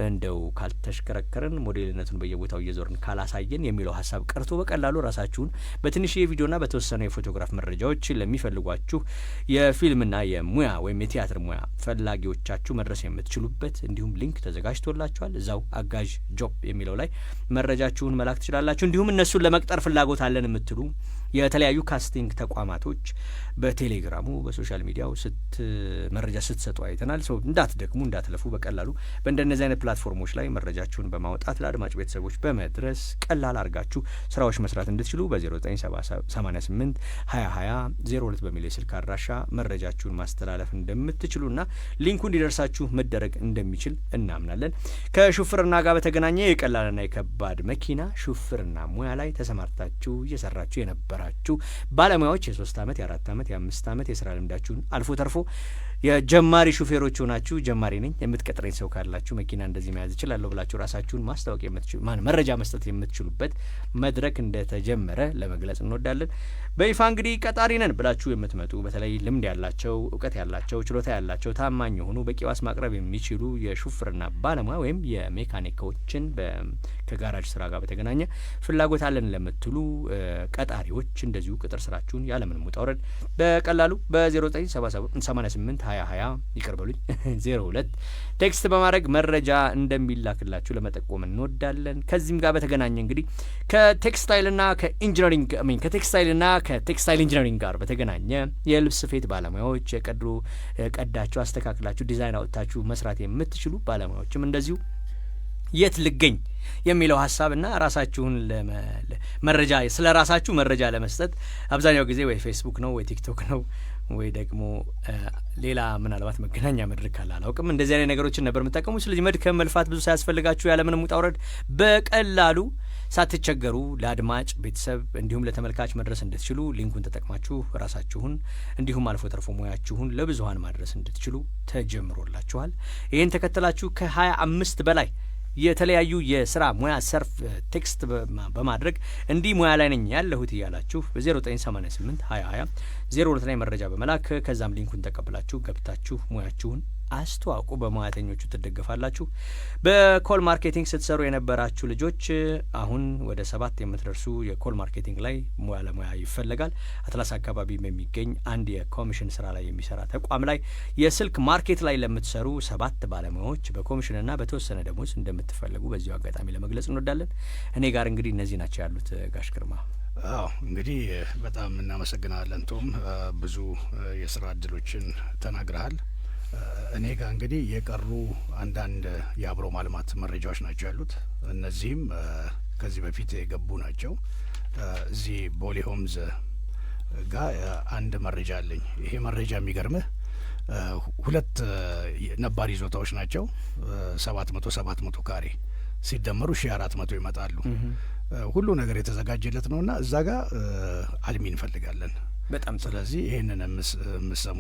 እንደው ካልተሽከረከርን፣ ሞዴልነቱን በየቦታው እየዞርን ካላሳየን የሚለው ሀሳብ ቀርቶ በቀላሉ ራሳችሁን በትንሽ የቪዲዮና በተወሰነ የፎቶግራፍ መረጃዎች ለሚፈልጓችሁ የፊልምና የሙያ ወይም የቲያትር ሙያ ፈላጊዎቻችሁ መድረስ የምትችሉበት እንዲሁም link ተዘጋጅቶላችኋል። እዛው አጋዥ job የሚለው ላይ መረጃችሁን መላክ ትችላላችሁ። እንዲሁም እነሱን ለመቅጠር ፍላጎት አለን የምትሉ የተለያዩ casting ተቋማቶች በቴሌግራሙ በ social media ው መረጃ ስትሰጡ አይተናል። So እንዳትደክሙ፣ እንዳትለፉ በቀላሉ በእንደነዚህ አይነት platform ኦች ላይ መረጃችሁን በማውጣት ለአድማጭ ቤተሰቦች በመድረስ ቀላል አድርጋችሁ ስራዎች መስራት እንድትችሉ በ0988 20 20 02 በሚል የስልክ አድራሻ መረጃችሁን ማስተላለፍ እንደምትችሉና link ኡ እንዲደርሳችሁ መደረግ እንደሚችል እናምናለን። ከሹፍርና ጋር በተገናኘ የቀላልና የከባድ መኪና ሹፍርና ሙያ ላይ ተሰማርታችሁ እየሰራችሁ የነበራችሁ ባለሙያዎች የ3 ዓመት፣ የ4 ዓመት፣ የ5 ዓመት የስራ ልምዳችሁን አልፎ ተርፎ የጀማሪ ሹፌሮች ሆናችሁ ጀማሪ ነኝ፣ የምትቀጥረኝ ሰው ካላችሁ መኪና እንደዚህ መያዝ እችላለሁ ብላችሁ ራሳችሁን ማስታወቅ የምትችሉ ማን መረጃ መስጠት የምትችሉበት መድረክ እንደተጀመረ ለመግለጽ እንወዳለን። በይፋ እንግዲህ ቀጣሪ ነን ብላችሁ የምትመጡ በተለይ ልምድ ያላቸው፣ እውቀት ያላቸው፣ ችሎታ ያላቸው፣ ታማኝ የሆኑ፣ በቂ ዋስ ማቅረብ የሚችሉ የሹፍርና ባለሙያ ወይም የሜካኒኮችን ከጋራጅ ስራ ጋር በተገናኘ ፍላጎት አለን ለምትሉ ቀጣሪዎች እንደዚሁ ቅጥር ስራችሁን ያለምንም ውጣ ውረድ በቀላሉ በ0988 20 20 ይቅር በሉኝ 02 text በማድረግ መረጃ እንደሚላክላችሁ ለመጠቆም እንወዳለን። ከዚህም ጋር በተገናኘ እንግዲህ ከቴክስታይልና ከ engineering ሚን ከ textile ና ከ textile engineering ጋር በተገናኘ የልብስ ስፌት ባለሙያዎች፣ የቀዶ ቀዳችሁ አስተካክላችሁ ዲዛይን አውጥታችሁ መስራት የምትችሉ ባለሙያዎችም እንደዚሁ የት ልገኝ የሚለው ሀሳብና ራሳችሁን መረጃ ስለ ራሳችሁ መረጃ ለመስጠት አብዛኛው ጊዜ ወይ ፌስቡክ ነው ወይ ቲክቶክ ነው ወይ ደግሞ ሌላ ምናልባት መገናኛ መድረክ ካለ አላውቅም፣ እንደዚህ አይነት ነገሮችን ነበር የምጠቀሙ። ስለዚህ መድከም መልፋት ብዙ ሳያስፈልጋችሁ ያለምንም ውጣ ውረድ በቀላሉ ሳትቸገሩ ለአድማጭ ቤተሰብ እንዲሁም ለተመልካች መድረስ እንድትችሉ link ኡን ተጠቅማችሁ ራሳችሁን እንዲሁም አልፎ ተርፎ ሙያችሁን ለብዙሀን ማድረስ እንድትችሉ ተጀምሮላችኋል። ይህን ተከትላችሁ ከ25 በላይ የተለያዩ የስራ ሙያ ዘርፍ text በማድረግ እንዲህ ሙያ ላይ ነኝ ያለሁት እያላችሁ በ0988 20 20 02 ላይ መረጃ በመላክ ከዛም link ኡን ተቀብላችሁ ገብታችሁ ሙያችሁን አስተዋውቁ። በሙያተኞቹ ትደገፋላችሁ። በ call marketing ስትሰሩ የነበራችሁ ልጆች አሁን ወደ 7 የምትደርሱ የ call marketing ላይ ሙያ ለሙያ ይፈለጋል። አትላስ አካባቢ በሚገኝ አንድ የኮሚሽን ስራ ላይ የሚሰራ ተቋም ላይ የስልክ market ላይ ለምትሰሩ 7 ባለሙያዎች በኮሚሽንና በተወሰነ ደሞዝ እንደምትፈለጉ በዚሁ አጋጣሚ ለመግለጽ እንወዳለን። እኔ ጋር እንግዲህ እነዚህ ናቸው ያሉት። ጋሽ ግርማ። አዎ፣ እንግዲህ በጣም እናመሰግናለን ቶም፣ ብዙ የስራ እድሎችን ተናግረሃል። እኔ ጋር እንግዲህ የቀሩ አንዳንድ የአብሮ ማልማት መረጃዎች ናቸው ያሉት። እነዚህም ከዚህ በፊት የገቡ ናቸው። እዚህ ቦሌ ሆምዝ ጋር አንድ መረጃ አለኝ። ይሄ መረጃ የሚገርምህ ሁለት ነባር ይዞታዎች ናቸው። 700 700 ካሬ ሲደመሩ 1400 ይመጣሉ። ሁሉ ነገር የተዘጋጀለት ነውና እዛ ጋር አልሚ እንፈልጋለን። በጣም ስለዚህ ይህንን የምሰሙ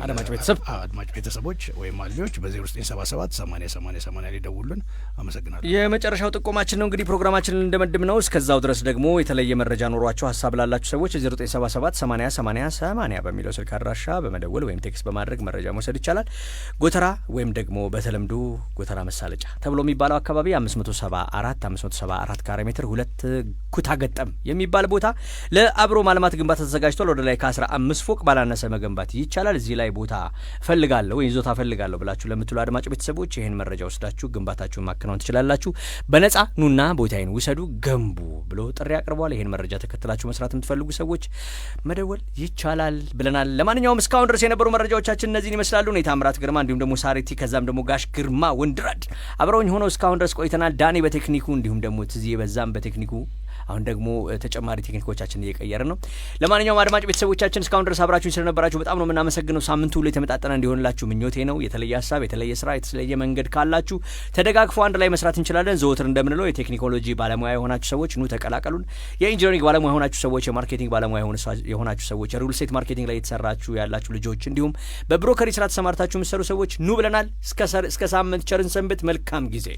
አድማጭ ቤተሰብ አድማጭ ቤተሰቦች ወይም አልሚዎች በ0977 80 80 80 ሊደውሉን። አመሰግናለሁ። የመጨረሻው ጥቆማችን ነው እንግዲህ ፕሮግራማችንን እንደመድም ነው። እስከዛው ድረስ ደግሞ የተለየ መረጃ ኖሯቸው ሀሳብ ላላችሁ ሰዎች 0977 80 80 80 በሚለው ስልክ አድራሻ በመደወል ወይም text በማድረግ መረጃ መውሰድ ይቻላል። ጎተራ ወይም ደግሞ በተለምዶ ጎተራ መሳለጫ ተብሎ የሚባለው አካባቢ 574 574 ካሬ ሜትር ሁለት ኩታ ገጠም የሚባል ቦታ ለአብሮ ማልማት ግንባታ ተዘጋጅቷል። ወደ ላይ ከ15 ፎቅ ባላነሰ መገንባት ይቻላል። እዚህ ላይ ቦታ ፈልጋለሁ ወይ ይዞታ ፈልጋለሁ ብላችሁ ለምትሉ አድማጭ ቤተሰቦች ይህን መረጃ ወስዳችሁ ግንባታችሁን ማከናወን ትችላላችሁ። በነጻ ኑና ቦታዬን ውሰዱ ገንቡ ብሎ ጥሪ አቅርቧል። ይህን መረጃ ተከትላችሁ መስራት የምትፈልጉ ሰዎች መደወል ይቻላል ብለናል። ለማንኛውም እስካሁን ድረስ የነበሩ መረጃዎቻችን እነዚህን ይመስላሉ። እኔ ታምራት ግርማ እንዲሁም ደግሞ ሳሪቲ ከዛም ደግሞ ጋሽ ግርማ ወንድራድ አብረውኝ ሆነው እስካሁን ድረስ ቆይተናል። ዳኔ በቴክኒኩ እንዲሁም ደግሞ ትዝዬ በዛም በቴክኒኩ አሁን ደግሞ ተጨማሪ ቴክኒኮቻችን እየቀየርን ነው። ለማንኛውም አድማጭ ቤተሰቦቻችን እስካሁን ድረስ አብራችሁን ስለነበራችሁ በጣም ነው የምናመሰግነው። ሳምንቱ ሁሉ የተመጣጠነ እንዲሆንላችሁ ምኞቴ ነው። የተለየ ሀሳብ፣ የተለየ ስራ፣ የተለየ መንገድ ካላችሁ ተደጋግፎ አንድ ላይ መስራት እንችላለን። ዘወትር እንደምንለው የቴክኖሎጂ ባለሙያ የሆናችሁ ሰዎች ኑ ተቀላቀሉን። የ engineering ባለሙያ የሆናችሁ ሰዎች፣ የ marketing ባለሙያ የሆናችሁ ሰዎች፣ የ real estate marketing ላይ የተሰራችሁ ያላችሁ ልጆች፣ እንዲሁም በ brokerage ስራ ተሰማርታችሁ የምትሰሩ ሰዎች ኑ ብለናል። እስከ ሳምንት ቸርን ሰንብት። መልካም ጊዜ።